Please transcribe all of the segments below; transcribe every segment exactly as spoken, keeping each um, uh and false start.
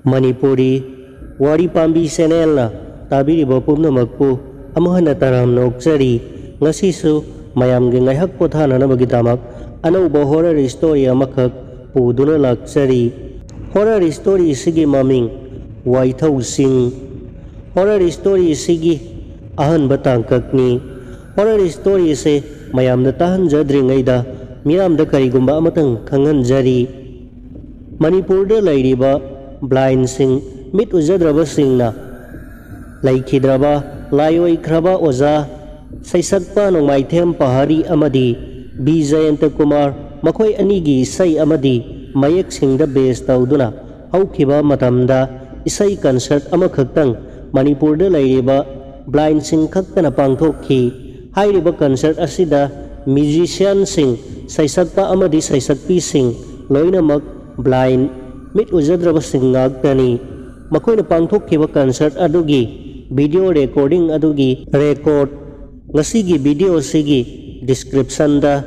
ꯃꯅꯤꯄꯨꯔꯤ ꯋꯥꯔꯤ ꯄꯥꯝꯕꯤ ꯆꯦꯅꯦꯜꯅ ꯇꯥꯕꯤꯔꯤꯕ ꯄꯨꯝꯅꯃꯛꯄꯨ ꯑꯃꯨꯛ ꯍꯟꯅ ꯇꯔꯥꯝꯅ ꯑꯣꯛꯆꯔꯤ꯫ ꯉꯁꯤꯁꯨ ꯃꯌꯥꯝꯒꯤ ꯉꯥꯏꯍꯥꯛ ꯄꯣꯊꯥꯅꯅꯕꯒꯤꯗꯃꯛ ꯑꯅꯧꯕ ꯍꯣꯔꯔ ꯁ꯭ꯇꯣꯔꯤ ꯑꯃꯈꯛ ꯄꯨꯗꯨꯅ ꯂꯥꯛꯆꯔꯤ꯫ ꯍꯣꯔꯔ ꯁ꯭ꯇꯣꯔꯤ ꯑꯁꯤꯒꯤ ꯃꯃꯤꯡ ꯋꯥꯏꯊꯧ ꯆꯤꯡ꯫ ꯍꯣꯔꯔ ꯁ꯭ꯇꯣꯔꯤ ꯑꯁꯤꯒꯤ ꯑꯍꯥꯟꯕ ꯇꯥꯡꯀꯛꯅꯤ꯫ ꯍꯣꯔꯔ ꯁ꯭ꯇꯣꯔꯤ ꯑꯁꯤ ꯃꯌꯥꯝꯗ ꯇꯥꯍꯟꯖꯗ꯭ꯔꯤꯉꯩꯗ ꯃꯤꯌꯥꯝꯗ ꯀꯔꯤꯒꯨꯝꯕ ꯑꯃꯇꯪ ꯈꯪꯍꯟꯖꯔꯤ꯫ ꯃꯅꯤꯄꯨꯔꯗ ꯂꯩꯔꯤꯕ ꯕ꯭ꯂꯥꯏꯟꯁꯤꯡ, ꯃꯤꯠ ꯎꯖꯗ꯭ꯔꯕꯁꯤꯡꯅ ꯂꯩꯈꯤꯗ꯭ꯔꯕ ꯂꯥꯏ ꯑꯣꯏꯈ꯭ꯔꯕ ꯑꯣꯖꯥ ꯁꯩꯁꯛꯄ ꯅꯣꯡꯃꯥꯏꯊꯦꯝ ꯄꯍꯥꯔꯤ ꯑꯃꯗꯤ ꯕꯤ ꯖꯌꯟꯇ ꯀꯨꯃꯥꯔ, ꯃꯈꯣꯏ ꯑꯅꯤꯒꯤ ꯏꯁꯩ ꯑꯃꯗꯤ ꯃꯌꯦꯛꯁꯤꯡꯗ ꯕꯦꯁ ꯇꯧꯗꯨꯅ ꯍꯧꯈꯤꯕ ꯃꯇꯝꯗ ꯏꯁꯩ ꯀꯟꯁꯔꯠ ꯑꯃꯈꯛꯇꯪ ꯃꯅꯤꯄꯨꯔꯗ ꯂꯩꯔꯤꯕ ꯕ꯭ꯂꯥꯏꯟꯁꯤꯡ ꯈꯛꯇꯅ ꯄꯥꯡꯊꯣꯛꯈꯤ꯫ ꯍꯥꯏꯔꯤꯕ ꯀꯟꯁꯔꯠ ꯑꯁꯤꯗ ꯃ꯭ꯌꯨꯖꯤꯁꯤꯌꯥꯟꯁꯤꯡ, ꯁꯩꯁꯛꯄ ꯑꯃꯗꯤ ꯁꯩꯁꯛꯄꯤꯁꯤꯡ ꯂꯣꯏꯅꯃꯛ ꯕ꯭ꯂꯥꯏꯟ, ꯃꯤꯠ ꯎꯖꯗ꯭ꯔꯕꯁꯤꯡ ꯉꯥꯛꯇꯅꯤ꯫ ꯃꯈꯣꯏꯅ ꯄꯥꯡꯊꯣꯛꯈꯤꯕ ꯀꯟꯁꯔꯠ ꯑꯗꯨꯒꯤ ꯚꯤꯗꯤꯑꯣ ꯔꯦꯀꯣꯔꯗꯤꯡ ꯑꯗꯨꯒꯤ ꯔꯦꯀꯣꯔꯗ ꯉꯁꯤꯒꯤ ꯚꯤꯗꯤꯑꯣ ꯑꯁꯤꯒꯤ ꯗꯤꯁꯀ꯭ꯔꯤꯞꯁꯟꯗ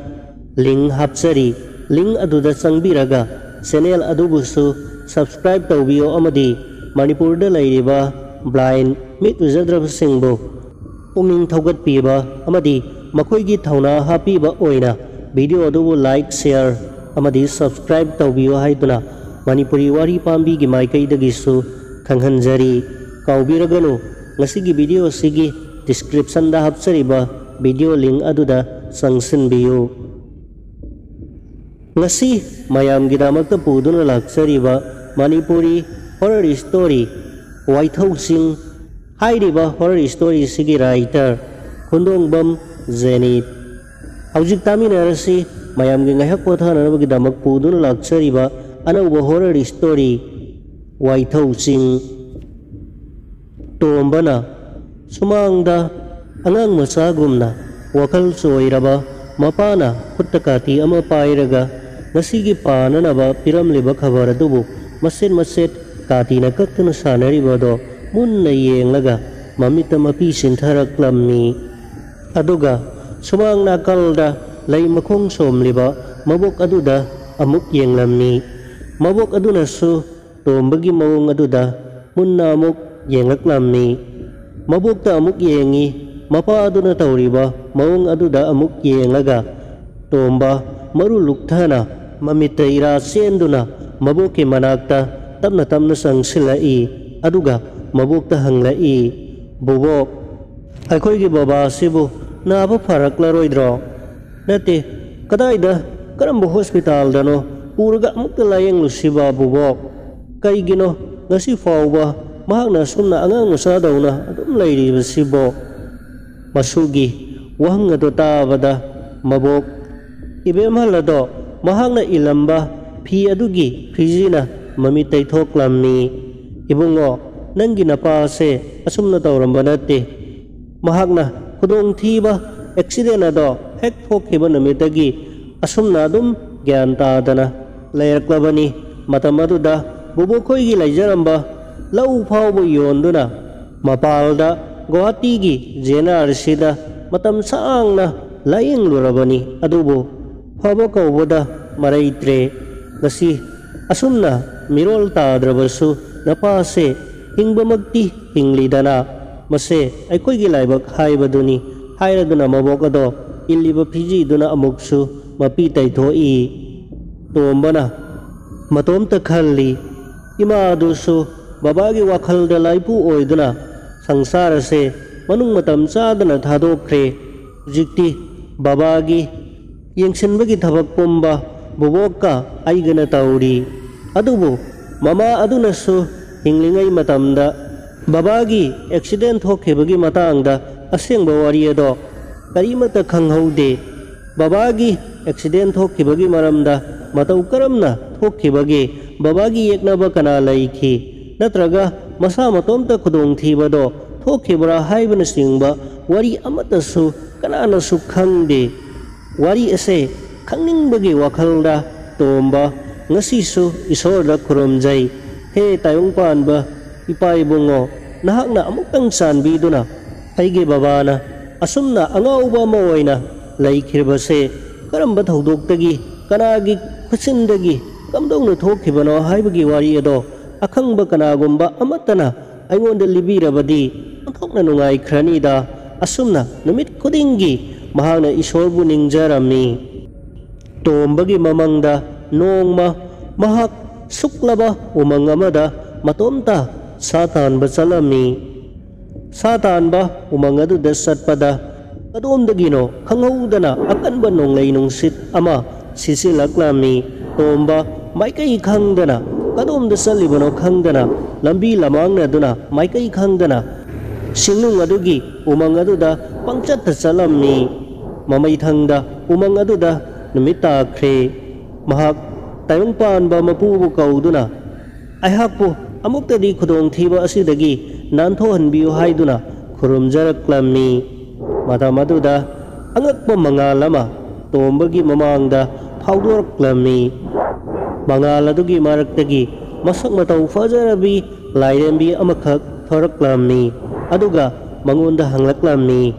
ꯂꯤꯡ ꯍꯥꯞꯆꯔꯤ꯫ ꯂꯤꯡ ꯑꯗꯨꯗ ꯆꯪꯕꯤꯔꯒ ꯆꯦꯅꯦꯜ ꯑꯗꯨꯕꯨꯁꯨ ꯁꯕꯁꯀ꯭ꯔꯥꯏꯕ ꯇꯧꯕꯤꯌꯨ ꯑꯃꯗꯤ ꯃꯅꯤꯄꯨꯔꯗ ꯂꯩꯔꯤꯕ ꯕ꯭ꯂꯥꯏꯟ, ꯃꯤꯠ ꯎꯖꯗ꯭ꯔꯕꯁꯤꯡꯕꯨ ꯄꯨꯛꯅꯤꯡ ꯊꯧꯒꯠꯄꯤꯕ ꯑꯃꯗꯤ ꯃꯈꯣꯏꯒꯤ ꯊꯧꯅꯥ ꯍꯥꯞꯄꯤꯕ ꯑꯣꯏꯅ ꯚꯤꯗꯤꯑꯣ ꯑꯗꯨꯕꯨ ꯂꯥꯏꯛ, ꯁꯦꯌꯔ ꯑꯃꯗꯤ ꯁꯕꯁꯀ꯭ꯔꯥꯏꯕ ꯇꯧꯕꯤꯌꯨ ꯍꯥꯏꯗꯨꯅ ꯃꯅꯤꯄꯨꯔꯤ ꯋꯥꯔꯤ ꯄꯥꯝꯕꯤꯒꯤ ꯃꯥꯏꯀꯩꯗꯒꯤꯁꯨ ꯈꯪꯍꯟꯖꯔꯤ꯫ ꯀꯥꯎꯕꯤꯔꯒꯅꯨ, ꯉꯁꯤꯒꯤ ꯚꯤꯗꯤꯑꯣ ꯑꯁꯤꯒꯤ ꯗꯤꯁꯀ꯭ꯔꯤꯞꯁꯟꯗ ꯍꯥꯞꯆꯔꯤꯕ ꯚꯤꯗꯤꯑꯣ ꯂꯤꯡ ꯑꯗꯨꯗ ꯆꯪꯁꯤꯟꯕꯤꯌꯨ꯫ ꯉꯁꯤ ꯃꯌꯥꯝꯒꯤꯗꯃꯛꯇ ꯄꯨꯗꯨꯅ ꯂꯥꯛꯆꯔꯤꯕ ꯃꯅꯤꯄꯨꯔꯤ ꯍꯣꯔꯔ ꯁ꯭ꯇꯣꯔꯤ ꯋꯥꯏꯊꯧ ꯆꯤꯡ ꯍꯥꯏꯔꯤꯕ ꯍꯣꯔꯔ ꯁ꯭ꯇꯣꯔꯤ ꯑꯁꯤꯒꯤ ꯔꯥꯏꯇꯔ ꯈꯨꯟꯗꯣꯡꯕꯝ ꯖꯦꯅꯤꯠ꯫ ꯍꯧꯖꯤꯛ ꯇꯥꯃꯤꯟꯅꯔꯁꯤ ꯃꯌꯥꯝꯒꯤ ꯉꯥꯏꯍꯥꯛ ꯄꯣꯊꯥꯅꯅꯕꯒꯤꯗꯃꯛ ꯄꯨꯗꯨꯅ ꯂꯥꯛꯆꯔꯤꯕ ꯑꯅꯧꯕ ꯍꯣꯔꯔ ꯁ꯭ꯇꯣꯔꯤ ꯋꯥꯏꯊꯧ ꯆꯤꯡ꯫ ꯇꯣꯝꯕꯅ ꯁꯨꯃꯥꯡꯗ ꯑꯉꯥꯡ ꯃꯆꯥꯒꯨꯝꯅ ꯋꯥꯈꯜ ꯆꯣꯏꯔꯕ ꯃꯄꯥꯅ ꯈꯨꯠꯇ ꯀꯥꯇꯤ ꯑꯃ ꯄꯥꯏꯔꯒ ꯉꯁꯤꯒꯤ ꯄꯥꯅꯅꯕ ꯄꯤꯔꯝꯂꯤꯕ ꯈꯕꯔ ꯑꯗꯨꯕꯨ ꯃꯆꯦꯠ ꯃꯆꯦꯠ ꯀꯥꯇꯤꯅ ꯀꯛꯇꯨꯅ ꯁꯥꯟꯅꯔꯤꯕ ꯑꯗꯣ ꯃꯨꯟꯅ ꯌꯦꯡꯂꯒ ꯃꯃꯤꯠꯇ ꯃꯄꯤ ꯆꯤꯟꯊꯔꯛꯂꯝꯃꯤ꯫ ꯑꯗꯨꯒ ꯁꯨꯃꯥꯡ ꯅꯥꯀꯜꯗ ꯂꯩ ꯃꯈꯣꯡ ꯁꯣꯝꯂꯤꯕ ꯃꯕꯣꯛ ꯑꯗꯨꯗ ꯑꯃꯨꯛ ꯌꯦꯡꯂꯝꯃꯤ꯫ ꯃꯕꯣꯛ ꯑꯗꯨꯅꯁꯨ ꯇꯣꯝꯕꯒꯤ ꯃꯑꯣꯡ ꯑꯗꯨꯗ ꯃꯨꯟꯅ ꯑꯃꯨꯛ ꯌꯦꯡꯂꯛꯂꯝꯃꯤ꯫ ꯃꯕꯣꯛꯇ ꯑꯃꯨꯛ ꯌꯦꯡꯉꯤ꯫ ꯃꯄꯥ ꯑꯗꯨꯅ ꯇꯧꯔꯤꯕ ꯃꯑꯣꯡ ꯑꯗꯨꯗ ꯑꯃꯨꯛ ꯌꯦꯡꯂꯒ ꯇꯣꯝꯕ ꯃꯔꯨ ꯂꯨꯛꯊꯅ ꯃꯃꯤꯠꯇ ꯏꯔꯥ ꯆꯦꯟꯗꯨꯅ ꯃꯕꯣꯛꯀꯤ ꯃꯅꯥꯛꯇ ꯇꯞꯅ ꯇꯞꯅ ꯆꯪꯁꯤꯜꯂꯛꯏ꯫ ꯑꯗꯨꯒ ꯃꯕꯣꯛꯇ ꯍꯪꯂꯛꯏ, "ꯕꯣꯕꯣꯛ, ꯑꯩꯈꯣꯏꯒꯤ ꯕꯕꯥꯁꯤꯕꯨ ꯅꯥꯕ ꯐꯔꯛꯂꯔꯣꯏꯗ꯭ꯔꯣ? ꯅꯠꯇꯦ, ꯀꯗꯥꯏꯗ, ꯀꯔꯝꯕ ꯍꯣꯁꯄꯤꯇꯥꯜꯗꯅꯣ ꯄꯨꯔꯒ ꯑꯃꯨꯛꯇ ꯂꯥꯌꯦꯡꯂꯨꯁꯤꯕ, ꯕꯣꯕꯣꯛ? ꯀꯩꯒꯤꯅꯣ ꯉꯁꯤ ꯐꯥꯎꯕ ꯃꯍꯥꯛꯅ ꯑꯁꯨꯝꯅ ꯑꯉꯥꯡ ꯃꯆꯥꯗꯧꯅ ꯑꯗꯨꯝ ꯂꯩꯔꯤꯕꯁꯤꯕꯣ?" ꯃꯁꯨꯒꯤ ꯋꯥꯍꯪ ꯑꯗꯨ ꯇꯥꯕꯗ ꯃꯕꯣꯛ ꯏꯕꯦꯝꯍꯜ ꯑꯗꯣ ꯃꯍꯥꯛꯅ ꯏꯜꯂꯝꯕ ꯐꯤ ꯑꯗꯨꯒꯤ ꯐꯤꯖꯤꯅ ꯃꯃꯤꯠ ꯇꯩꯊꯣꯛꯂꯝꯃꯤ꯫ "ꯏꯕꯨꯡꯉꯣ, ꯅꯪꯒꯤ ꯅꯄꯥꯁꯦ ꯑꯁꯨꯝꯅ ꯇꯧꯔꯝꯕ ꯅꯠꯇꯦ꯫ ꯃꯍꯥꯛꯅ ꯈꯨꯗꯣꯡꯊꯤꯕ ꯑꯦꯛꯁꯤꯗꯦꯟ ꯑꯗꯣ ꯍꯦꯛ ꯊꯣꯛꯈꯤꯕ ꯅꯨꯃꯤꯠꯇꯒꯤ ꯑꯁꯨꯝꯅ ꯑꯗꯨꯝ ꯒ꯭ꯌꯥꯟ ꯇꯥꯗꯅ ꯂꯩꯔꯛꯂꯕꯅꯤ꯫ ꯃꯇꯝ ꯑꯗꯨꯗ ꯕꯨꯕꯣꯛꯈꯣꯏꯒꯤ ꯂꯩꯖꯔꯝꯕ ꯂꯧ ꯐꯥꯎꯕ ꯌꯣꯟꯗꯨꯅ ꯃꯄꯥꯜꯗ ꯒꯨꯋꯥꯍꯥꯇꯤꯒꯤ ꯖꯦ ꯑꯦꯟ ꯑꯥꯔꯁꯤꯗ ꯃꯇꯝ ꯁꯥꯡꯅ ꯂꯥꯌꯦꯡꯂꯨꯔꯕꯅꯤ꯫ ꯑꯗꯨꯕꯨ ꯐꯕ ꯀꯧꯕꯗ ꯃꯔꯩꯇ꯭ꯔꯦ꯫ ꯉꯁꯤ ꯑꯁꯨꯝꯅ ꯃꯤꯔꯣꯜ ꯇꯥꯗ꯭ꯔꯕꯁꯨ ꯅꯄꯥꯁꯦ ꯍꯤꯡꯕꯃꯛꯇꯤ ꯍꯤꯡꯂꯤꯗꯅ꯫ ꯃꯁꯦ ꯑꯩꯈꯣꯏꯒꯤ ꯂꯥꯏꯕꯛ ꯍꯥꯏꯕꯗꯨꯅꯤ" ꯍꯥꯏꯔꯗꯨꯅ ꯃꯕꯣꯛ ꯑꯗꯣ ꯏꯜꯂꯤꯕ ꯐꯤꯖꯤꯗꯨꯅ ꯑꯃꯨꯛꯁꯨ ꯃꯄꯤ ꯇꯩꯊꯣꯛꯏ꯫ ꯇꯣꯝꯕꯅ ꯃꯇꯣꯝꯇ ꯈꯜꯂꯤ, ꯏꯃꯥ ꯑꯗꯨꯁꯨ ꯕꯕꯥꯒꯤ ꯋꯥꯈꯜꯗ ꯂꯥꯏꯄꯨ ꯑꯣꯏꯗꯨꯅ ꯁꯪꯁꯥꯔ ꯑꯁꯦ ꯃꯅꯨꯡ ꯃꯇꯝ ꯆꯥꯗꯅ ꯊꯥꯗꯣꯛꯈ꯭ꯔꯦ꯫ ꯍꯧꯖꯤꯛꯇꯤ ꯕꯕꯥꯒꯤ ꯌꯦꯡꯁꯤꯟꯕꯒꯤ ꯊꯕꯛ ꯄꯨꯝꯕ ꯕꯣꯕꯣꯛꯀ ꯑꯩꯒꯅ ꯇꯧꯔꯤ꯫ ꯑꯗꯨꯕꯨ ꯃꯃꯥ ꯑꯗꯨꯅꯁꯨ ꯍꯤꯡꯂꯤꯉꯩ ꯃꯇꯝꯗ ꯕꯕꯥꯒꯤ ꯑꯦꯛꯁꯤꯗꯦꯟ ꯊꯣꯛꯈꯤꯕꯒꯤ ꯃꯇꯥꯡꯗ ꯑꯁꯦꯡꯕ ꯋꯥꯔꯤ ꯑꯗꯣ ꯀꯔꯤꯃꯠꯇ ꯈꯪꯍꯧꯗꯦ꯫ ꯕꯕꯥꯒꯤ ꯑꯦꯛꯁꯤꯗꯦꯟ ꯊꯣꯛꯈꯤꯕꯒꯤ ꯃꯔꯝꯗ ꯃꯇꯧ ꯀꯔꯝꯅ ꯊꯣꯛꯈꯤꯕꯒꯦ? ꯕꯕꯥꯒꯤ ꯌꯦꯛꯅꯕ ꯀꯅꯥ ꯂꯩꯈꯤ? ꯅꯠꯇ꯭ꯔꯒ ꯃꯁꯥ ꯃꯇꯣꯝꯇ ꯈꯨꯗꯣꯡꯊꯤꯕꯗꯣ ꯊꯣꯛꯈꯤꯕ꯭ꯔꯥ ꯍꯥꯏꯕꯅꯆꯤꯡꯕ ꯋꯥꯔꯤ ꯑꯃꯠꯇꯁꯨ ꯀꯅꯥꯅꯁꯨ ꯈꯪꯗꯦ꯫ ꯋꯥꯔꯤ ꯑꯁꯦ ꯈꯪꯅꯤꯡꯕꯒꯤ ꯋꯥꯈꯜꯗ ꯇꯣꯝꯕ ꯉꯁꯤꯁꯨ ꯏꯁꯣꯔꯗ ꯈꯨꯔꯨꯝꯖꯩ꯫ ꯍꯦ ꯇꯥꯏꯕꯪ ꯄꯥꯟꯕ ꯏꯄꯥ ꯏꯕꯨꯡꯉꯣ, ꯅꯍꯥꯛꯅ ꯑꯃꯨꯛꯇꯪ ꯆꯥꯟꯕꯤꯗꯨꯅ ꯑꯩꯒꯤ ꯕꯕꯥꯅ ꯑꯁꯨꯝꯅ ꯑꯉꯥꯎꯕ ꯑꯃ ꯑꯣꯏꯅ ꯂꯩꯈꯤꯕꯁꯦ ꯀꯔꯝꯕ ꯊꯧꯗꯣꯛꯇꯒꯤ, ꯀꯅꯥꯒꯤ ꯈꯨꯠꯁꯤꯟꯗꯒꯤ, ꯀꯝꯗꯧꯅ ꯊꯣꯛꯈꯤꯕꯅꯣ ꯍꯥꯏꯕꯒꯤ ꯋꯥꯔꯤ ꯑꯗꯣ ꯑꯈꯪꯕ ꯀꯅꯥꯒꯨꯝꯕ ꯑꯃꯠꯇꯅ ꯑꯩꯉꯣꯟꯗ ꯂꯤꯕꯤꯔꯕꯗꯤ ꯑꯣꯟꯊꯣꯛꯅ ꯅꯨꯡꯉꯥꯏꯈ꯭ꯔꯅꯤꯗ꯫ ꯑꯁꯨꯝꯅ ꯅꯨꯃꯤꯠ ꯈꯨꯗꯤꯡꯒꯤ ꯃꯍꯥꯛꯅ ꯏꯁꯣꯔꯕꯨ ꯅꯤꯡꯖꯔꯝꯃꯤ꯫ ꯇꯣꯝꯕꯒꯤ ꯃꯃꯪꯗ ꯅꯣꯡꯃ ꯃꯍꯥꯛ ꯁꯨꯛꯂꯕ ꯎꯃꯪ ꯑꯃꯗ ꯃꯇꯣꯝꯇ ꯁꯥ ꯇꯥꯟꯕ ꯆꯠꯂꯝꯃꯤ꯫ ꯁꯥ ꯇꯥꯟꯕ ꯎꯃꯪ ꯑꯗꯨꯗ ꯆꯠꯄꯗ ꯀꯗꯣꯝꯗꯒꯤꯅꯣ ꯈꯪꯍꯧꯗꯅ ꯑꯀꯟꯕ ꯅꯣꯡꯂꯩ ꯅꯨꯡꯁꯤꯠ ꯑꯃ ꯁꯤꯠꯆꯤꯜꯂꯛꯂꯝꯃꯤ꯫ ꯇꯣꯝꯕ ꯃꯥꯏꯀꯩ ꯈꯪꯗꯅ ꯀꯗꯣꯝꯗ ꯆꯠꯂꯤꯕꯅꯣ ꯈꯪꯗꯅ ꯂꯝꯕꯤ ꯂꯃꯥꯡꯅꯗꯨꯅ ꯃꯥꯏꯀꯩ ꯈꯪꯗꯅ ꯁꯤꯡꯅꯨꯡ ꯑꯗꯨꯒꯤ ꯎꯃꯪ ꯑꯗꯨꯗ ꯄꯪꯆꯠꯇ ꯆꯠꯂꯝꯃꯤ꯫ ꯃꯃꯩꯊꯪꯗ ꯎꯃꯪ ꯑꯗꯨꯗ ꯅꯨꯃꯤꯠ ꯇꯥꯈ꯭ꯔꯦ꯫ ꯃꯍꯥꯛ ꯇꯥꯏꯕꯪ ꯄꯥꯟꯕ ꯃꯄꯨꯕꯨ ꯀꯧꯗꯨꯅ ꯑꯩꯍꯥꯛꯄꯨ ꯑꯃꯨꯛꯇꯗꯤ ꯈꯨꯗꯣꯡꯊꯤꯕ ꯑꯁꯤꯗꯒꯤ ꯅꯥꯟꯊꯣꯛꯍꯟꯕꯤꯌꯨ ꯍꯥꯏꯗꯨꯅ ꯈꯨꯔꯨꯝꯖꯔꯛꯂꯝꯃꯤ꯫ ꯃꯇꯝ ꯑꯗꯨꯗ ꯑꯉꯛꯄ ꯃꯉꯥꯜ ꯑꯃ ꯇꯣꯝꯕꯒꯤ ꯃꯃꯥꯡꯗ ꯐꯥꯎꯗꯣꯔꯛꯂꯝꯃꯤ꯫ ꯃꯉꯥꯜ ꯑꯗꯨꯒꯤ ꯃꯔꯛꯇꯒꯤ ꯃꯁꯛ ꯃꯇꯧ ꯐꯖꯔꯕꯤ ꯂꯥꯏꯔꯦꯝꯕꯤ ꯑꯃꯈꯛ ꯊꯣꯔꯛꯂꯝꯃꯤ꯫ ꯑꯗꯨꯒ ꯃꯉꯣꯟꯗ ꯍꯪꯂꯛꯂꯝꯃꯤ,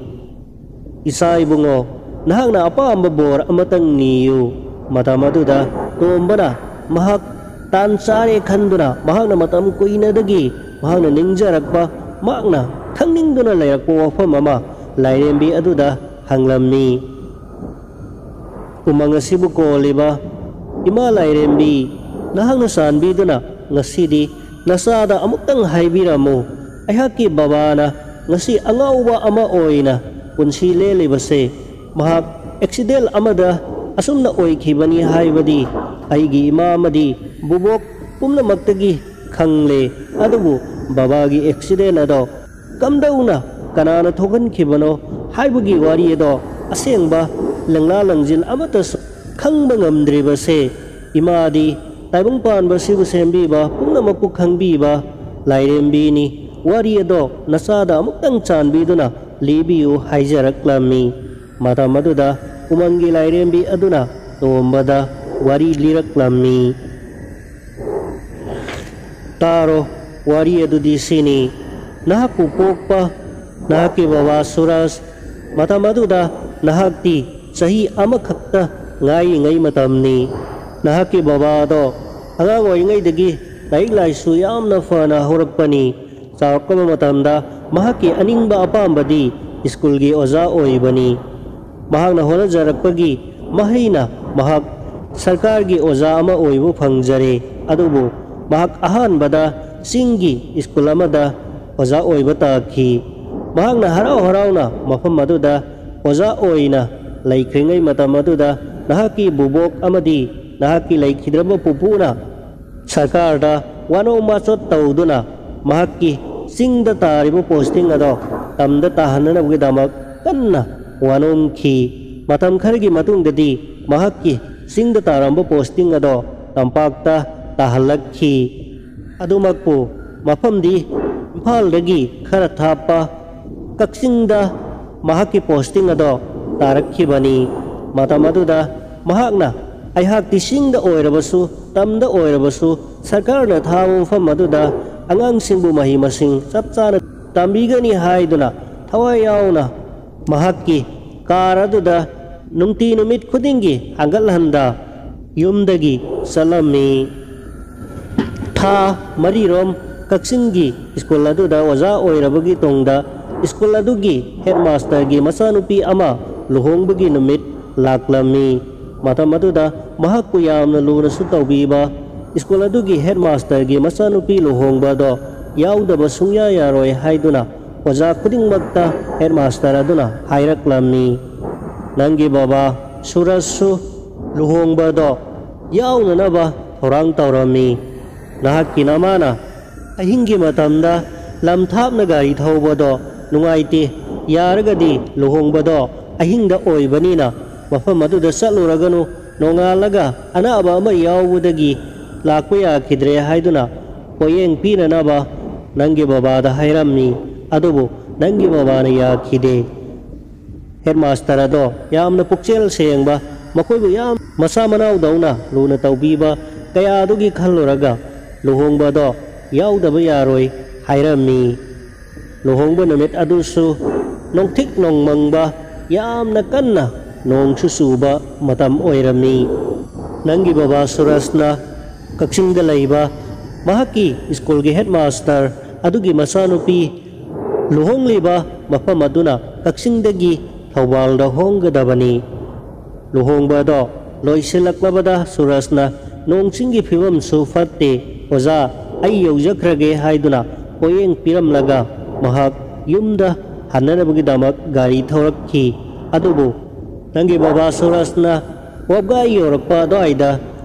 "ꯏꯆꯥ ꯏꯕꯨꯡꯉꯣ, ꯅꯍꯥꯛꯅ ꯑꯄꯥꯝꯕ ꯕꯣꯔ ꯑꯃꯇꯪ ꯅꯤꯌꯨ꯫" ꯃꯇꯝ ꯑꯗꯨꯗ ꯇꯣꯝꯕꯅ ꯃꯍꯥꯛ ꯇꯥꯟ ꯆꯥꯔꯦ ꯈꯟꯗꯨꯅ ꯃꯍꯥꯛꯅ ꯃꯇꯝ ꯀꯨꯏꯅꯗꯒꯤ ꯃꯍꯥꯛꯅ ꯅꯤꯡꯖꯔꯛꯄ, ꯃꯍꯥꯛꯅ ꯈꯪꯅꯤꯡꯗꯨꯅ ꯂꯩꯔꯛꯄ ꯋꯥꯐꯝ ꯑꯃ ꯂꯥꯏꯔꯦꯝꯕꯤ ꯑꯗꯨꯗ ꯍꯪꯂꯝꯃꯤ꯫ "ꯎꯃꯪ ꯑꯁꯤꯕꯨ ꯀꯣꯜꯂꯤꯕ ꯏꯃꯥ ꯂꯥꯏꯔꯦꯝꯕꯤ, ꯅꯍꯥꯛꯅ ꯆꯥꯟꯕꯤꯗꯨꯅ ꯉꯁꯤꯗꯤ ꯅꯆꯥꯗ ꯑꯃꯨꯛꯇꯪ ꯍꯥꯏꯕꯤꯔꯝꯃꯨ꯫ ꯑꯩꯍꯥꯛꯀꯤ ꯕꯕꯥꯅ ꯉꯁꯤ ꯑꯉꯥꯎꯕ ꯑꯃ ꯑꯣꯏꯅ ꯄꯨꯟꯁꯤ ꯂꯦꯜꯂꯤꯕꯁꯦ, ꯃꯍꯥꯛ ꯑꯦꯛꯁꯤꯗꯦꯟ ꯑꯃꯗ ꯑꯁꯨꯝꯅ ꯑꯣꯏꯈꯤꯕꯅꯤ ꯍꯥꯏꯕꯗꯤ ꯑꯩꯒꯤ ꯏꯃꯥ ꯑꯃꯗꯤ ꯕꯨꯕꯣꯛ ꯄꯨꯝꯅꯃꯛꯇꯒꯤ ꯈꯪꯂꯦ꯫ ꯑꯗꯨꯕꯨ ꯕꯕꯥꯒꯤ ꯑꯦꯛꯁꯤꯗꯦꯟ ꯑꯗꯣ ꯀꯝꯗꯧꯅ ꯀꯅꯥꯅ ꯊꯣꯛꯍꯟꯈꯤꯕꯅꯣ ꯍꯥꯏꯕꯒꯤ ꯋꯥꯔꯤ ꯑꯗꯣ ꯑꯁꯦꯡꯕ ꯂꯪꯂꯥ ꯂꯪꯖꯤꯟ ꯑꯃꯠꯇꯁꯨ ꯈꯪꯕ ꯉꯝꯗ꯭ꯔꯤꯕꯁꯦ, ꯏꯃꯥꯗꯤ ꯇꯥꯏꯕꯪ ꯄꯥꯟꯕꯁꯤꯕꯨ ꯁꯦꯝꯕꯤꯕ ꯄꯨꯝꯅꯃꯛꯄꯨ ꯈꯪꯕꯤꯕ ꯂꯥꯏꯔꯦꯝꯕꯤꯅꯤ꯫ ꯋꯥꯔꯤ ꯑꯗꯣ ꯅꯆꯥꯗ ꯑꯃꯨꯛꯇꯪ ꯆꯥꯟꯕꯤꯗꯨꯅ ꯂꯤꯕꯤꯌꯨ" ꯍꯥꯏꯖꯔꯛꯂꯝꯃꯤ꯫ ꯃꯇꯝ ꯑꯗꯨꯗ ꯎꯃꯪꯒꯤ ꯂꯥꯏꯔꯦꯝꯕꯤ ꯑꯗꯨꯅ ꯇꯣꯝꯕꯗ ꯋꯥꯔꯤ ꯂꯤꯔꯛꯂꯝꯃꯤ꯫ "ꯇꯥꯔꯣ, ꯋꯥꯔꯤ ꯑꯗꯨꯗꯤ ꯁꯤꯅꯤ꯫ ꯅꯍꯥꯛꯄꯨ ꯄꯣꯛꯄ ꯅꯍꯥꯛꯀꯤ ꯕꯕꯥ ꯁꯨꯔꯖ, ꯃꯇꯝ ꯑꯗꯨꯗ ꯅꯍꯥꯛꯇꯤ ꯆꯍꯤ ꯑꯃꯈꯛꯇ ꯉꯥꯏꯔꯤꯉꯩ ꯃꯇꯝꯅꯤ꯫ ꯅꯍꯥꯛꯀꯤ ꯕꯕꯥꯗꯣ ꯑꯉꯥꯡ ꯑꯣꯏꯔꯤꯉꯩꯗꯒꯤ ꯂꯥꯏꯔꯤꯛ ꯂꯥꯏꯁꯨ ꯌꯥꯝꯅ ꯐꯅ ꯍꯧꯔꯛꯄꯅꯤ꯫ ꯆꯥꯎꯔꯛꯂꯕ ꯃꯇꯝꯗ ꯃꯍꯥꯛꯀꯤ ꯑꯅꯤꯡꯕ ꯑꯄꯥꯝꯕꯗꯤ ꯁ꯭ꯀꯨꯜꯒꯤ ꯑꯣꯖꯥ ꯑꯣꯏꯕꯅꯤ꯫ ꯃꯍꯥꯛꯅ ꯍꯣꯠꯅꯖꯔꯛꯄꯒꯤ ꯃꯍꯩꯅ ꯃꯍꯥꯛ ꯁꯔꯀꯥꯔꯒꯤ ꯑꯣꯖꯥ ꯑꯃ ꯑꯣꯏꯕ ꯐꯪꯖꯔꯦ꯫ ꯑꯗꯨꯕꯨ ꯃꯍꯥꯛ ꯑꯍꯥꯟꯕꯗ ꯆꯤꯡꯒꯤ ꯁ꯭ꯀꯨꯜ ꯑꯃꯗ ꯑꯣꯖꯥ ꯑꯣꯏꯕ ꯇꯥꯈꯤ꯫ ꯃꯍꯥꯛꯅ ꯍꯔꯥꯎ ꯍꯔꯥꯎꯅ ꯃꯐꯝ ꯑꯗꯨꯗ ꯑꯣꯖꯥ ꯑꯣꯏꯅ ꯂꯩꯈ꯭ꯔꯤꯉꯩ ꯃꯇꯝ ꯑꯗꯨꯗ ꯅꯍꯥꯛꯀꯤ ꯕꯨꯕꯣꯛ ꯑꯃꯗꯤ ꯅꯍꯥꯛꯀꯤ ꯂꯩꯈꯤꯗ꯭ꯔꯕ ꯄꯨꯄꯨꯅ ꯁꯔꯀꯥꯔꯗ ꯋꯥꯅꯣꯝ ꯋꯥꯆꯣꯠ ꯇꯧꯗꯨꯅ ꯃꯍꯥꯛꯀꯤ ꯆꯤꯡꯗ ꯇꯥꯔꯤꯕ ꯄꯣꯁꯇꯤꯡ ꯑꯗꯣ ꯇꯝꯗ ꯇꯥꯍꯟꯅꯅꯕꯒꯤꯗꯃꯛ ꯀꯟꯅ ꯋꯥꯅꯣꯝꯈꯤ꯫ ꯃꯇꯝ ꯈꯔꯒꯤ ꯃꯇꯨꯡꯗꯗꯤ ꯃꯍꯥꯛꯀꯤ ꯆꯤꯡꯗ ꯇꯥꯔꯝꯕ ꯄꯣꯁꯇꯤꯡ ꯑꯗꯣ ꯇꯝꯄꯥꯛꯇ ꯇꯥꯍꯜꯂꯛꯈꯤ꯫ ꯑꯗꯨꯃꯛꯄꯨ ꯃꯐꯝꯗꯤ ꯏꯝꯐꯥꯜꯗꯒꯤ ꯈꯔ ꯊꯥꯞꯄ ꯀꯛꯆꯤꯡꯗ ꯃꯍꯥꯛꯀꯤ ꯄꯣꯁꯇꯤꯡ ꯑꯗꯣ ꯇꯥꯔꯛꯈꯤꯕꯅꯤ꯫ ꯃꯇꯝ ꯑꯗꯨꯗ ꯃꯍꯥꯛꯅ, "ꯑꯩꯍꯥꯛꯇꯤ ꯆꯤꯡꯗ ꯑꯣꯏꯔꯕꯁꯨ, ꯇꯝꯗ ꯑꯣꯏꯔꯕꯁꯨ, ꯁꯔꯀꯥꯔꯅ ꯊꯥꯕ ꯃꯐꯝ ꯑꯗꯨꯗ ꯑꯉꯥꯡꯁꯤꯡꯕꯨ ꯃꯍꯩ ꯃꯁꯤꯡ ꯆꯞ ꯆꯥꯅ ꯇꯝꯕꯤꯒꯅꯤ" ꯍꯥꯏꯗꯨꯅ ꯊꯋꯥꯏ ꯌꯥꯎꯅ ꯃꯍꯥꯛꯀꯤ ꯀꯥꯔ ꯑꯗꯨꯗ ꯅꯨꯡꯇꯤ ꯅꯨꯃꯤꯠ ꯈꯨꯗꯤꯡꯒꯤ ꯍꯟꯒꯠ ꯍꯟꯗ ꯌꯨꯝꯗꯒꯤ ꯆꯠꯂꯝꯃꯤ꯫ ꯊꯥ ꯃꯔꯤꯔꯣꯝ ꯀꯛꯆꯤꯡꯒꯤ ꯁ꯭ꯀꯨꯜ ꯑꯗꯨꯗ ꯑꯣꯖꯥ ꯑꯣꯏꯔꯕꯒꯤ ꯇꯨꯡꯗ ꯁ꯭ꯀꯨꯜ ꯑꯗꯨꯒꯤ ꯍꯦꯗꯃꯥꯁꯇꯔꯒꯤ ꯃꯆꯥꯅꯨꯄꯤ ꯑꯃ ꯂꯨꯍꯣꯡꯕꯒꯤ ꯅꯨꯃꯤꯠ ꯂꯥꯛꯂꯝꯃꯤ꯫ ꯃꯇꯝ ꯑꯗꯨꯗ ꯃꯍꯥꯛꯄꯨ ꯌꯥꯝꯅ ꯂꯨꯅꯁꯨ ꯇꯧꯕꯤꯕ ꯁ꯭ꯀꯨꯜ ꯑꯗꯨꯒꯤ ꯍꯦꯗꯃꯥꯁꯇꯔꯒꯤ ꯃꯆꯥꯅꯨꯄꯤ ꯂꯨꯍꯣꯡꯕ ꯑꯗꯣ ꯌꯥꯎꯗꯕ ꯁꯨꯡꯌꯥ ꯌꯥꯔꯣꯏ ꯍꯥꯏꯗꯨꯅ ꯑꯣꯖꯥ ꯈꯨꯗꯤꯡꯃꯛꯇ ꯍꯦꯗꯃꯥꯁꯇꯔ ꯑꯗꯨꯅ ꯍꯥꯏꯔꯛꯂꯝꯃꯤ꯫ "ꯅꯪꯒꯤ ꯕꯕꯥ ꯁꯨꯔꯖꯁꯨ ꯂꯨꯍꯣꯡꯕꯗꯣ ꯌꯥꯎꯅꯅꯕ ꯊꯧꯔꯥꯡ ꯇꯧꯔꯝꯃꯤ꯫ ꯅꯍꯥꯛꯀꯤ ꯅꯃꯥꯅ ꯑꯍꯤꯡꯒꯤ ꯃꯇꯝꯗ ꯂꯝ ꯊꯥꯞꯅ ꯒꯥꯔꯤ ꯊꯧꯕꯗꯣ ꯅꯨꯡꯉꯥꯏꯇꯦ꯫ ꯌꯥꯔꯒꯗꯤ ꯂꯨꯍꯣꯡꯕꯗꯣ ꯑꯍꯤꯡꯗ ꯑꯣꯏꯕꯅꯤꯅ ꯃꯐꯝ ꯑꯗꯨꯗ ꯆꯠꯂꯨꯔꯒꯅꯨ꯫ ꯅꯣꯡꯉꯥꯜꯂꯒ ꯑꯅꯥꯕ ꯑꯃ ꯌꯥꯎꯕꯗꯒꯤ ꯂꯥꯛꯄ ꯌꯥꯈꯤꯗ꯭ꯔꯦ" ꯍꯥꯏꯗꯨꯅ ꯄꯣꯠꯌꯦꯡ ꯄꯤꯅꯅꯕ ꯅꯪꯒꯤ ꯕꯕꯥꯗ ꯍꯥꯏꯔꯝꯃꯤ꯫ ꯑꯗꯨꯕꯨ ꯅꯪꯒꯤ ꯕꯕꯥꯅ ꯌꯥꯈꯤꯗꯦ꯫ ꯍꯦꯗꯃꯥꯁꯇꯔ ꯑꯗꯣ ꯌꯥꯝꯅ ꯄꯨꯛꯆꯦꯜ ꯁꯦꯡꯕ, ꯃꯈꯣꯏꯕꯨ ꯌꯥꯝ ꯃꯆꯥ ꯃꯅꯥꯎꯗꯧꯅ ꯂꯨꯅ ꯇꯧꯕꯤꯕ ꯀꯌꯥꯗꯨꯒꯤ ꯈꯜꯂꯨꯔꯒ ꯂꯨꯍꯣꯡꯕꯗꯣ ꯌꯥꯎꯗꯕ ꯌꯥꯔꯣꯏ ꯍꯥꯏꯔꯝꯃꯤ꯫ ꯂꯨꯍꯣꯡꯕ ꯅꯨꯃꯤꯠ ꯑꯗꯨꯁꯨ ꯅꯣꯡꯊꯤꯛ ꯅꯣꯡꯃꯪꯕ, ꯌꯥꯝꯅ ꯀꯟꯅ ꯅꯣꯡꯁꯨ ꯆꯨꯕ ꯃꯇꯝ ꯑꯣꯏꯔꯝꯃꯤ꯫ ꯅꯪꯒꯤ ꯕꯕꯥ ꯁꯨꯔꯖꯅ ꯀꯛꯆꯤꯡꯗ ꯂꯩꯕ ꯃꯍꯥꯛꯀꯤ ꯁ꯭ꯀꯨꯜꯒꯤ ꯍꯦꯗꯃꯥꯁꯇꯔ ꯑꯗꯨꯒꯤ ꯃꯆꯥꯅꯨꯄꯤ ꯂꯨꯍꯣꯡꯂꯤꯕ ꯃꯐꯝ ꯑꯗꯨꯅ ꯀꯛꯆꯤꯡꯗꯒꯤ ꯊꯧꯕꯥꯜꯗ ꯍꯣꯡꯒꯗꯕꯅꯤ꯫ ꯂꯨꯍꯣꯡꯕ ꯑꯗꯣ ꯂꯣꯏꯁꯤꯜꯂꯛꯂꯕꯗ ꯁꯨꯔꯖꯅ ꯅꯣꯡ ꯆꯤꯡꯒꯤ ꯐꯤꯕꯝꯁꯨ ꯐꯠꯇꯦ, "ꯑꯣꯖꯥ, ꯑꯩ ꯌꯧꯖꯈ꯭ꯔꯒꯦ" ꯍꯥꯏꯗꯨꯅ ꯄꯣꯌꯦꯡ ꯄꯤꯔꯝꯂꯒ ꯃꯍꯥꯛ ꯌꯨꯝꯗ ꯍꯟꯅꯅꯕꯒꯤꯗꯃꯛ ꯒꯥꯔꯤ ꯊꯧꯔꯛꯈꯤ꯫ ꯑꯗꯨꯕꯨ ꯅꯪꯒꯤ ꯕꯕꯥ ꯁꯨꯔꯖꯅ ꯋꯥꯕꯒꯥꯏ ꯌꯧꯔꯛꯄ ꯑꯗꯨꯋꯥꯏꯗ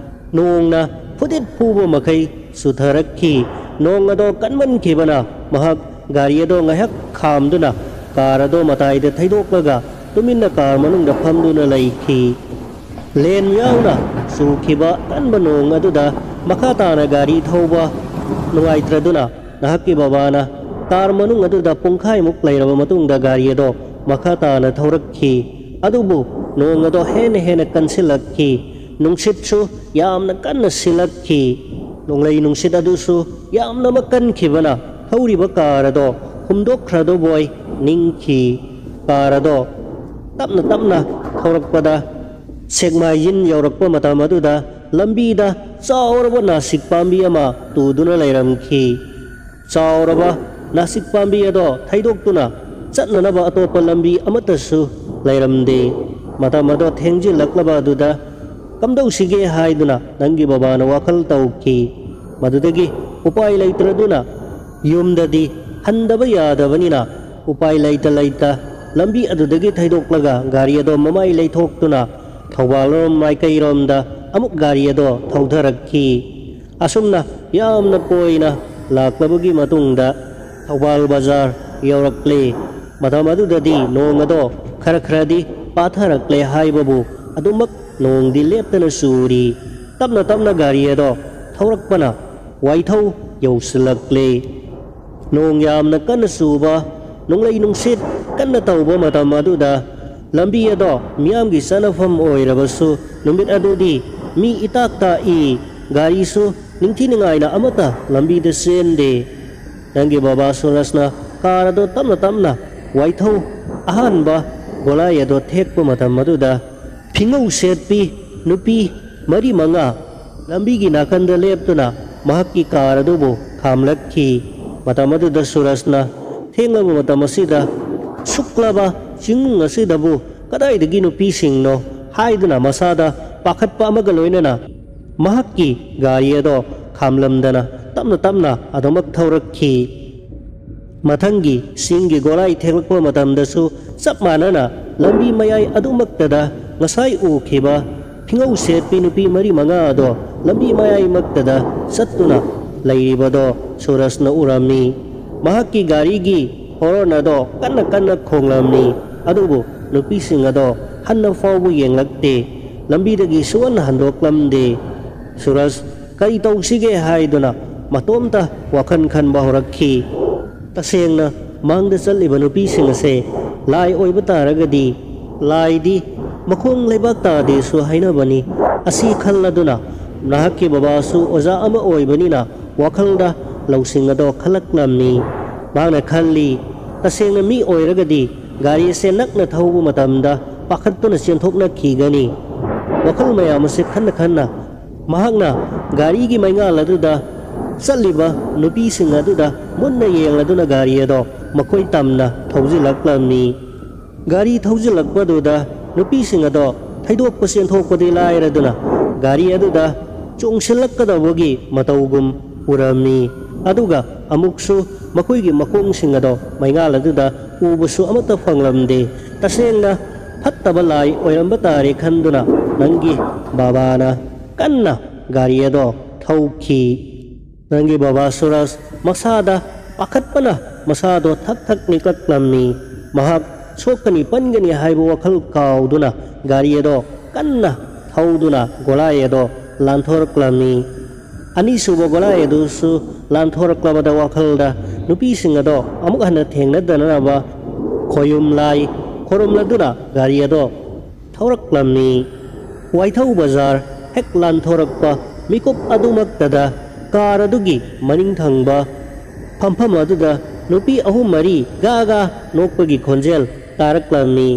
ꯅꯣꯡꯅ ꯐꯨꯗꯤꯠ ꯐꯨꯕ ꯃꯈꯩ ꯆꯨꯊꯔꯛꯈꯤ꯫ ꯅꯣꯡ ꯑꯗꯣ ꯀꯟꯃꯟꯈꯤꯕꯅ ꯃꯍꯥꯛ ꯒꯥꯔꯤ ꯑꯗꯣ ꯉꯥꯏꯍꯥꯛ ꯈꯥꯝꯗꯨꯅ ꯀꯥꯔ ꯑꯗꯣ ꯃꯇꯥꯏꯗ ꯊꯩꯗꯣꯛꯂꯒ ꯇꯨꯃꯤꯟꯅ ꯀꯥꯔ ꯃꯅꯨꯡꯗ ꯐꯝꯗꯨꯅ ꯂꯩꯈꯤ꯫ ꯂꯦꯟ ꯌꯥꯎꯅ ꯆꯨꯈꯤꯕ ꯀꯟꯕ ꯅꯣꯡ ꯑꯗꯨꯗ ꯃꯈꯥ ꯇꯥꯅ ꯒꯥꯔꯤ ꯊꯧꯕ ꯅꯨꯡꯉꯥꯏꯇ꯭ꯔꯗꯨꯅ ꯅꯍꯥꯛꯀꯤ ꯕꯕꯥꯅ ꯀꯥꯔ ꯃꯅꯨꯡ ꯑꯗꯨꯗ ꯄꯨꯡꯈꯥꯏꯃꯨꯛ ꯂꯩꯔꯕ ꯃꯇꯨꯡꯗ ꯒꯥꯔꯤ ꯑꯗꯣ ꯃꯈꯥ ꯇꯥꯅ ꯊꯧꯔꯛꯈꯤ꯫ ꯑꯗꯨꯕꯨ ꯅꯣꯡ ꯑꯗꯣ ꯍꯦꯟꯅ ꯍꯦꯟꯅ ꯀꯟꯁꯤꯜꯂꯛꯈꯤ꯫ ꯅꯨꯡꯁꯤꯠꯁꯨ ꯌꯥꯝꯅ ꯀꯟꯅ ꯁꯤꯜꯂꯛꯈꯤ꯫ ꯅꯣꯡꯂꯩ ꯅꯨꯡꯁꯤꯠ ꯑꯗꯨꯁꯨ ꯌꯥꯝꯅꯃꯛ ꯀꯟꯈꯤꯕꯅ ꯊꯧꯔꯤꯕ ꯀꯥꯔ ꯑꯗꯣ ꯍꯨꯝꯗꯣꯛꯈ꯭ꯔꯗꯧꯕꯣꯏ ꯅꯤꯡꯈꯤ꯫ ꯀꯥꯔ ꯑꯗꯣ ꯇꯞꯅ ꯇꯞꯅ ꯊꯧꯔꯛꯄꯗ ꯁꯦꯛꯃꯥꯏꯖꯤꯟ ꯌꯧꯔꯛꯄ ꯃꯇꯝ ꯑꯗꯨꯗ ꯂꯝꯕꯤꯗ ꯆꯥꯎꯔꯕ ꯅꯥꯁꯤꯛ ꯄꯥꯝꯕꯤ ꯑꯃ ꯇꯨꯗꯨꯅ ꯂꯩꯔꯝꯈꯤ꯫ ꯆꯥꯎꯔꯕ ꯅꯥꯁꯤꯛ ꯄꯥꯝꯕꯤ ꯑꯗꯣ ꯊꯩꯗꯣꯛꯇꯨꯅ ꯆꯠꯅꯅꯕ ꯑꯇꯣꯞꯄ ꯂꯝꯕꯤ ꯑꯃꯠꯇꯁꯨ ꯂꯩꯔꯝꯗꯦ꯫ ꯃꯇꯝ ꯑꯗꯣ ꯊꯦꯡꯖꯤꯜꯂꯛꯂꯕ ꯑꯗꯨꯗ ꯀꯝꯗꯧꯁꯤꯒꯦ ꯍꯥꯏꯗꯨꯅ ꯅꯪꯒꯤ ꯕꯕꯥꯅ ꯋꯥꯈꯜ ꯇꯧꯈꯤ꯫ ꯃꯗꯨꯗꯒꯤ ꯎꯄꯥꯏ ꯂꯩꯇ꯭ꯔꯗꯨꯅ ꯌꯨꯝꯗꯗꯤ ꯍꯟꯗꯕ ꯌꯥꯗꯕꯅꯤꯅ ꯎꯄꯥꯏ ꯂꯩꯇ ꯂꯩꯇ ꯂꯝꯕꯤ ꯑꯗꯨꯗꯒꯤ ꯊꯩꯗꯣꯛꯂꯒ ꯒꯥꯔꯤ ꯑꯗꯣ ꯃꯃꯥꯏ ꯂꯩꯊꯣꯛꯇꯨꯅ ꯊꯧꯕꯥꯜꯂꯣꯝ ꯃꯥꯏꯀꯩꯔꯣꯝꯗ ꯑꯃꯨꯛ ꯒꯥꯔꯤ ꯑꯗꯣ ꯊꯧꯊꯔꯛꯈꯤ꯫ ꯑꯁꯨꯝꯅ ꯌꯥꯝꯅ ꯀꯣꯏꯅ ꯂꯥꯛꯂꯕꯒꯤ ꯃꯇꯨꯡꯗ ꯊꯧꯕꯥꯜ ꯕꯖꯥꯔ ꯌꯧꯔꯛꯂꯦ꯫ ꯃꯇꯝ ꯑꯗꯨꯗꯗꯤ ꯅꯣꯡ ꯑꯗꯣ ꯈꯔ ꯈꯔꯗꯤ ꯄꯥꯊꯔꯛꯂꯦ ꯍꯥꯏꯕꯕꯨ ꯑꯗꯨꯃꯛ ꯅꯣꯡꯗꯤ ꯂꯦꯞꯇꯅ ꯆꯨꯔꯤ꯫ ꯇꯞꯅ ꯇꯞꯅ ꯒꯥꯔꯤ ꯑꯗꯣ ꯊꯧꯔꯛꯄꯅ ꯋꯥꯏꯊꯧ ꯌꯧꯁꯤꯜꯂꯛꯂꯦ꯫ ꯅꯣꯡ ꯌꯥꯝꯅ ꯀꯟꯅ ꯆꯨꯕ, ꯅꯣꯡꯂꯩ ꯅꯨꯡꯁꯤꯠ ꯀꯟꯅ ꯇꯧꯕ ꯃꯇꯝ ꯑꯗꯨꯗ ꯂꯝꯕꯤ ꯑꯗꯣ ꯃꯤꯌꯥꯝꯒꯤ ꯆꯠꯅꯐꯝ ꯑꯣꯏꯔꯕꯁꯨ ꯅꯨꯃꯤꯠ ꯑꯗꯨꯗꯤ ꯃꯤ ꯏꯇꯥꯛ ꯇꯥꯛꯏ꯫ ꯒꯥꯔꯤꯁꯨ ꯅꯤꯡꯊꯤ ꯅꯨꯡꯉꯥꯏꯅ ꯑꯃꯠꯇ ꯂꯝꯕꯤꯗ ꯆꯦꯟꯗꯦ꯫ ꯅꯪꯒꯤ ꯕꯕꯥ ꯁꯨꯔꯖꯅ ꯀꯥꯔ ꯑꯗꯣ ꯇꯞꯅ ꯇꯞꯅ ꯋꯥꯏꯊꯧ ꯑꯍꯥꯟꯕ ꯒꯣꯂꯥꯏ ꯑꯗꯣ ꯊꯦꯛꯄ ꯃꯇꯝ ꯑꯗꯨꯗ ꯐꯤꯉꯧ ꯁꯦꯠꯄꯤ ꯅꯨꯄꯤ ꯃꯔꯤ ꯃꯉꯥ ꯂꯝꯕꯤꯒꯤ ꯅꯥꯀꯟꯗ ꯂꯦꯞꯇꯨꯅ ꯃꯍꯥꯛꯀꯤ ꯀꯥꯔ ꯑꯗꯨꯕꯨ ꯈꯥꯝꯂꯛꯈꯤ꯫ ꯃꯇꯝ ꯑꯗꯨꯗ ꯁꯨꯔꯖꯅ ꯊꯦꯡꯂꯕ ꯃꯇꯝ ꯑꯁꯤꯗ ꯁꯨꯛꯂꯕ ꯆꯤꯡꯅꯨꯡ ꯑꯁꯤꯗꯕꯨ ꯀꯗꯥꯏꯗꯒꯤ ꯅꯨꯄꯤꯁꯤꯡꯅꯣ ꯍꯥꯏꯗꯨꯅ ꯃꯁꯥꯗ ꯄꯥꯈꯠꯄ ꯑꯃꯒ ꯂꯣꯏꯅꯅ ꯃꯍꯥꯛꯀꯤ ꯒꯥꯔꯤ ꯑꯗꯣ ꯈꯥꯝꯂꯝꯗꯅ ꯇꯞꯅ ꯇꯞꯅ ꯑꯗꯨꯃꯛ ꯊꯧꯔꯛꯈꯤ꯫ ꯃꯊꯪꯒꯤ ꯆꯤꯡꯒꯤ ꯒꯣꯂꯥꯏ ꯊꯦꯛꯂꯛꯄ ꯃꯇꯝꯗꯁꯨ ꯆꯞ ꯃꯥꯟꯅꯅ ꯂꯝꯕꯤ ꯃꯌꯥꯏ ꯑꯗꯨꯃꯛꯇꯗ ꯉꯁꯥꯏ ꯎꯈꯤꯕ ꯐꯤꯉꯧ ꯁꯦꯠꯄꯤ ꯅꯨꯄꯤ ꯃꯔꯤ ꯃꯉꯥ ꯑꯗꯣ ꯂꯝꯕꯤ ꯃꯌꯥꯏꯃꯛꯇꯗ ꯆꯠꯇꯨꯅ ꯂꯩꯔꯤꯕꯗꯣ ꯁꯨꯔꯖꯅ ꯎꯔꯝꯃꯤ꯫ ꯃꯍꯥꯛꯀꯤ ꯒꯥꯔꯤꯒꯤ ꯍꯣꯔꯣꯟ ꯑꯗꯣ ꯀꯟꯅ ꯀꯟꯅ ꯈꯣꯡꯂꯝꯃꯤ꯫ ꯑꯗꯨꯕꯨ ꯅꯨꯄꯤꯁꯤꯡ ꯑꯗꯣ ꯍꯟꯅ ꯐꯥꯎꯕ ꯌꯦꯡꯂꯛꯇꯦ꯫ ꯂꯝꯕꯤꯗꯒꯤ ꯁꯨꯛꯍꯟ ꯍꯟꯗꯣꯛꯂꯝꯗꯦ꯫ ꯁꯨꯔꯖ ꯀꯔꯤ ꯇꯧꯁꯤꯒꯦ ꯍꯥꯏꯗꯨꯅ ꯃꯇꯣꯝꯇ ꯋꯥꯈꯜ ꯈꯟꯕ ꯍꯧꯔꯛꯈꯤ꯫ ꯇꯁꯦꯡꯅ ꯃꯥꯡꯗ ꯆꯠꯂꯤꯕ ꯅꯨꯄꯤꯁꯤꯡ ꯑꯁꯦ ꯂꯥꯏ ꯑꯣꯏꯕ ꯇꯥꯔꯒꯗꯤ, ꯂꯥꯏꯗꯤ ꯃꯈꯣꯡ ꯂꯩꯕꯥꯛ ꯇꯥꯗꯦꯁꯨ ꯍꯥꯏꯅꯕꯅꯤ꯫ ꯑꯁꯤ ꯈꯜꯂꯗꯨꯅ ꯅꯍꯥꯛꯀꯤ ꯕꯕꯥꯁꯨ ꯑꯣꯖꯥ ꯑꯃ ꯑꯣꯏꯕꯅꯤꯅ ꯋꯥꯈꯜꯗ ꯂꯧꯁꯤꯡ ꯑꯗꯣ ꯈꯜꯂꯛꯂꯝꯃꯤ꯫ ꯃꯍꯥꯛꯅ ꯈꯜꯂꯤ, ꯇꯁꯦꯡꯅ ꯃꯤ ꯑꯣꯏꯔꯒꯗꯤ ꯒꯥꯔꯤ ꯑꯁꯦ ꯅꯛꯅ ꯊꯧꯕ ꯃꯇꯝꯗ ꯄꯥꯈꯠꯇꯨꯅ ꯆꯦꯟꯊꯣꯛꯅꯈꯤꯒꯅꯤ꯫ ꯋꯥꯈꯜ ꯃꯌꯥꯝ ꯑꯁꯤ ꯈꯟꯅ ꯈꯟꯅ ꯃꯍꯥꯛꯅ ꯒꯥꯔꯤꯒꯤ ꯃꯩꯉꯥꯜ ꯑꯗꯨꯗ ꯆꯠꯂꯤꯕ ꯅꯨꯄꯤꯁꯤꯡ ꯑꯗꯨꯗ ꯃꯨꯟꯅ ꯌꯦꯡꯂꯗꯨꯅ ꯒꯥꯔꯤ ꯑꯗꯣ ꯃꯈꯣꯏ ꯇꯝꯅ ꯊꯧꯖꯤꯜꯂꯛꯂꯝꯃꯤ꯫ ꯒꯥꯔꯤ ꯊꯧꯖꯤꯜꯂꯛꯄꯗꯨꯗ ꯅꯨꯄꯤꯁꯤꯡ ꯑꯗꯣ ꯊꯩꯗꯣꯛꯄ ꯆꯦꯟꯊꯣꯛꯄꯗꯤ ꯂꯥꯏꯔꯗꯨꯅ ꯒꯥꯔꯤ ꯑꯗꯨꯗ ꯆꯣꯡꯁꯤꯜꯂꯛꯀꯗꯧꯕꯒꯤ ꯃꯇꯧꯒꯨꯝ ꯎꯔꯝꯃꯤ꯫ ꯑꯗꯨꯒ ꯑꯃꯨꯛꯁꯨ ꯃꯈꯣꯏꯒꯤ ꯃꯈꯣꯡꯁꯤꯡ ꯑꯗꯣ ꯃꯩꯉꯥꯜ ꯑꯗꯨꯗ ꯎꯕꯁꯨ ꯑꯃꯠꯇ ꯐꯪꯂꯝꯗꯦ꯫ ꯇꯁꯦꯡꯅ ꯐꯠꯇꯕ ꯂꯥꯏ ꯑꯣꯏꯔꯝꯕ ꯇꯥꯔꯦ ꯈꯟꯗꯨꯅ ꯅꯪꯒꯤ ꯕꯕꯥꯅ ꯀꯟꯅ ꯒꯥꯔꯤ ꯑꯗꯣ ꯊꯧꯈꯤ꯫ ꯅꯪꯒꯤ ꯕꯕꯥ ꯁꯨꯔꯖ ꯃꯁꯥꯗ ꯄꯥꯈꯠꯄꯅ ꯃꯁꯥꯗꯣ ꯊꯛ ꯊꯛ ꯅꯤꯛꯂꯛꯂꯝꯃꯤ꯫ ꯃꯍꯥꯛ ꯁꯣꯛꯀꯅꯤ ꯄꯟꯒꯅꯤ ꯍꯥꯏꯕ ꯋꯥꯈꯜ ꯀꯥꯎꯗꯨꯅ ꯒꯥꯔꯤ ꯑꯗꯣ ꯀꯟꯅ ꯊꯧꯗꯨꯅ ꯒꯣꯂꯥꯏ ꯑꯗꯣ ꯂꯥꯟꯊꯣꯔꯛꯂꯝꯃꯤ꯫ ꯑꯅꯤꯁꯨꯕ ꯒꯣꯂꯥꯏ ꯑꯗꯨꯁꯨ ꯂꯥꯟꯊꯣꯔꯛꯂꯕꯗ ꯋꯥꯈꯜꯗ ꯅꯨꯄꯤꯁꯤꯡ ꯑꯗꯣ ꯑꯃꯨꯛ ꯍꯟꯅ ꯊꯦꯡꯅꯗꯅꯕ ꯈꯣꯌꯨꯝ ꯂꯥꯏ ꯈꯣꯔꯨꯝꯂꯗꯨꯅ ꯒꯥꯔꯤ ꯑꯗꯣ ꯊꯧꯔꯛꯂꯝꯃꯤ꯫ ꯋꯥꯏꯊꯧ ꯕꯖꯥꯔ ꯍꯦꯛ ꯂꯥꯟꯊꯣꯔꯛꯄ ꯃꯤꯀꯨꯞ ꯑꯗꯨꯃꯛꯇꯗ ꯀꯥꯔ ꯑꯗꯨꯒꯤ ꯃꯅꯤꯡ ꯊꯪꯕ ꯐꯝꯐꯝ ꯑꯗꯨꯗ ꯅꯨꯄꯤ ꯑꯍꯨꯝ ꯃꯔꯤ ꯒꯥ ꯒꯥ ꯅꯣꯛꯄꯒꯤ ꯈꯣꯟꯖꯦꯜ ꯇꯥꯔꯛꯂꯝꯃꯤ꯫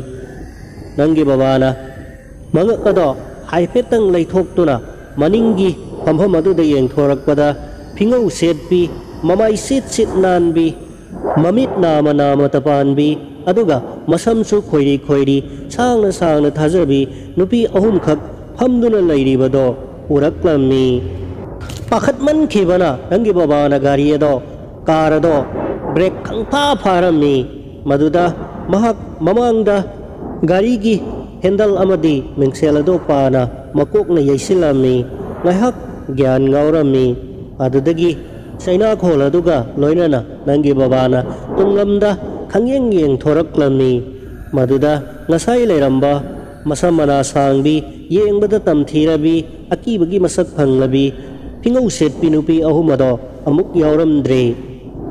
ꯅꯪꯒꯤ ꯕꯕꯥꯅ ꯃꯉꯛ ꯑꯗꯣ ꯍꯥꯏꯐꯦꯠꯇꯪ ꯂꯩꯊꯣꯛꯇꯨꯅ ꯃꯅꯤꯡꯒꯤ ꯐꯝꯐꯝ ꯑꯗꯨꯗ ꯌꯦꯡꯊꯣꯔꯛꯄꯗ ꯐꯤꯉꯧ ꯁꯦꯠꯄꯤ, ꯃꯃꯥꯏ ꯁꯤꯠ ꯁꯤꯠ ꯅꯥꯟꯕꯤ, ꯃꯃꯤꯠ ꯅꯥꯃ ꯅꯥꯃꯇ ꯄꯥꯟꯕꯤ, ꯑꯗꯨꯒ ꯃꯁꯝꯁꯨ ꯈꯣꯏꯔꯤ ꯈꯣꯏꯔꯤ ꯁꯥꯡꯅ ꯁꯥꯡꯅ ꯊꯥꯖꯕꯤ ꯅꯨꯄꯤ ꯑꯍꯨꯝꯈꯛ ꯐꯝꯗꯨꯅ ꯂꯩꯔꯤꯕꯗꯣ ꯎꯔꯛꯂꯝꯃꯤ꯫ ꯄꯥꯈꯠꯃꯟꯈꯤꯕꯅ ꯅꯪꯒꯤ ꯕꯕꯥꯅ ꯒꯥꯔꯤ ꯑꯗꯣ, ꯀꯥꯔ ꯑꯗꯣ ꯕ꯭ꯔꯦꯛ ꯈꯪꯐꯥ ꯐꯥꯔꯝꯃꯤ꯫ ꯃꯗꯨꯗ ꯃꯍꯥꯛ ꯃꯃꯥꯡꯗ ꯒꯥꯔꯤꯒꯤ ꯍꯦꯟꯗꯜ ꯑꯃꯗꯤ ꯃꯤꯡꯁꯦꯜ ꯑꯗꯨ ꯄꯥꯅ ꯃꯀꯣꯛꯅ ꯌꯩꯁꯤꯜꯂꯝꯃꯤ꯫ ꯉꯥꯏꯍꯥꯛ ꯒ꯭ꯌꯥꯟ ꯉꯥꯎꯔꯝꯃꯤ꯫ ꯑꯗꯨꯗꯒꯤ ꯆꯩꯅꯥꯈꯣꯜ ꯑꯗꯨꯒ ꯂꯣꯏꯅꯅ ꯅꯪꯒꯤ ꯕꯕꯥꯅ ꯇꯨꯡꯂꯝꯗ ꯈꯪꯌꯦꯡ ꯌꯦꯡꯊꯣꯔꯛꯂꯝꯃꯤ꯫ ꯃꯗꯨꯗ ꯉꯁꯥꯏ ꯂꯩꯔꯝꯕ ꯃꯁꯝ ꯃꯅꯥ ꯁꯥꯡꯕꯤ, ꯌꯦꯡꯕꯗ ꯇꯝꯊꯤꯔꯕꯤ, ꯑꯀꯤꯕꯒꯤ ꯃꯁꯛ ꯐꯪꯂꯕꯤ, ꯐꯤꯉꯧ ꯁꯦꯠꯄꯤ ꯅꯨꯄꯤ ꯑꯍꯨꯝ ꯑꯗꯣ ꯑꯃꯨꯛ ꯌꯥꯎꯔꯝꯗ꯭ꯔꯦ꯫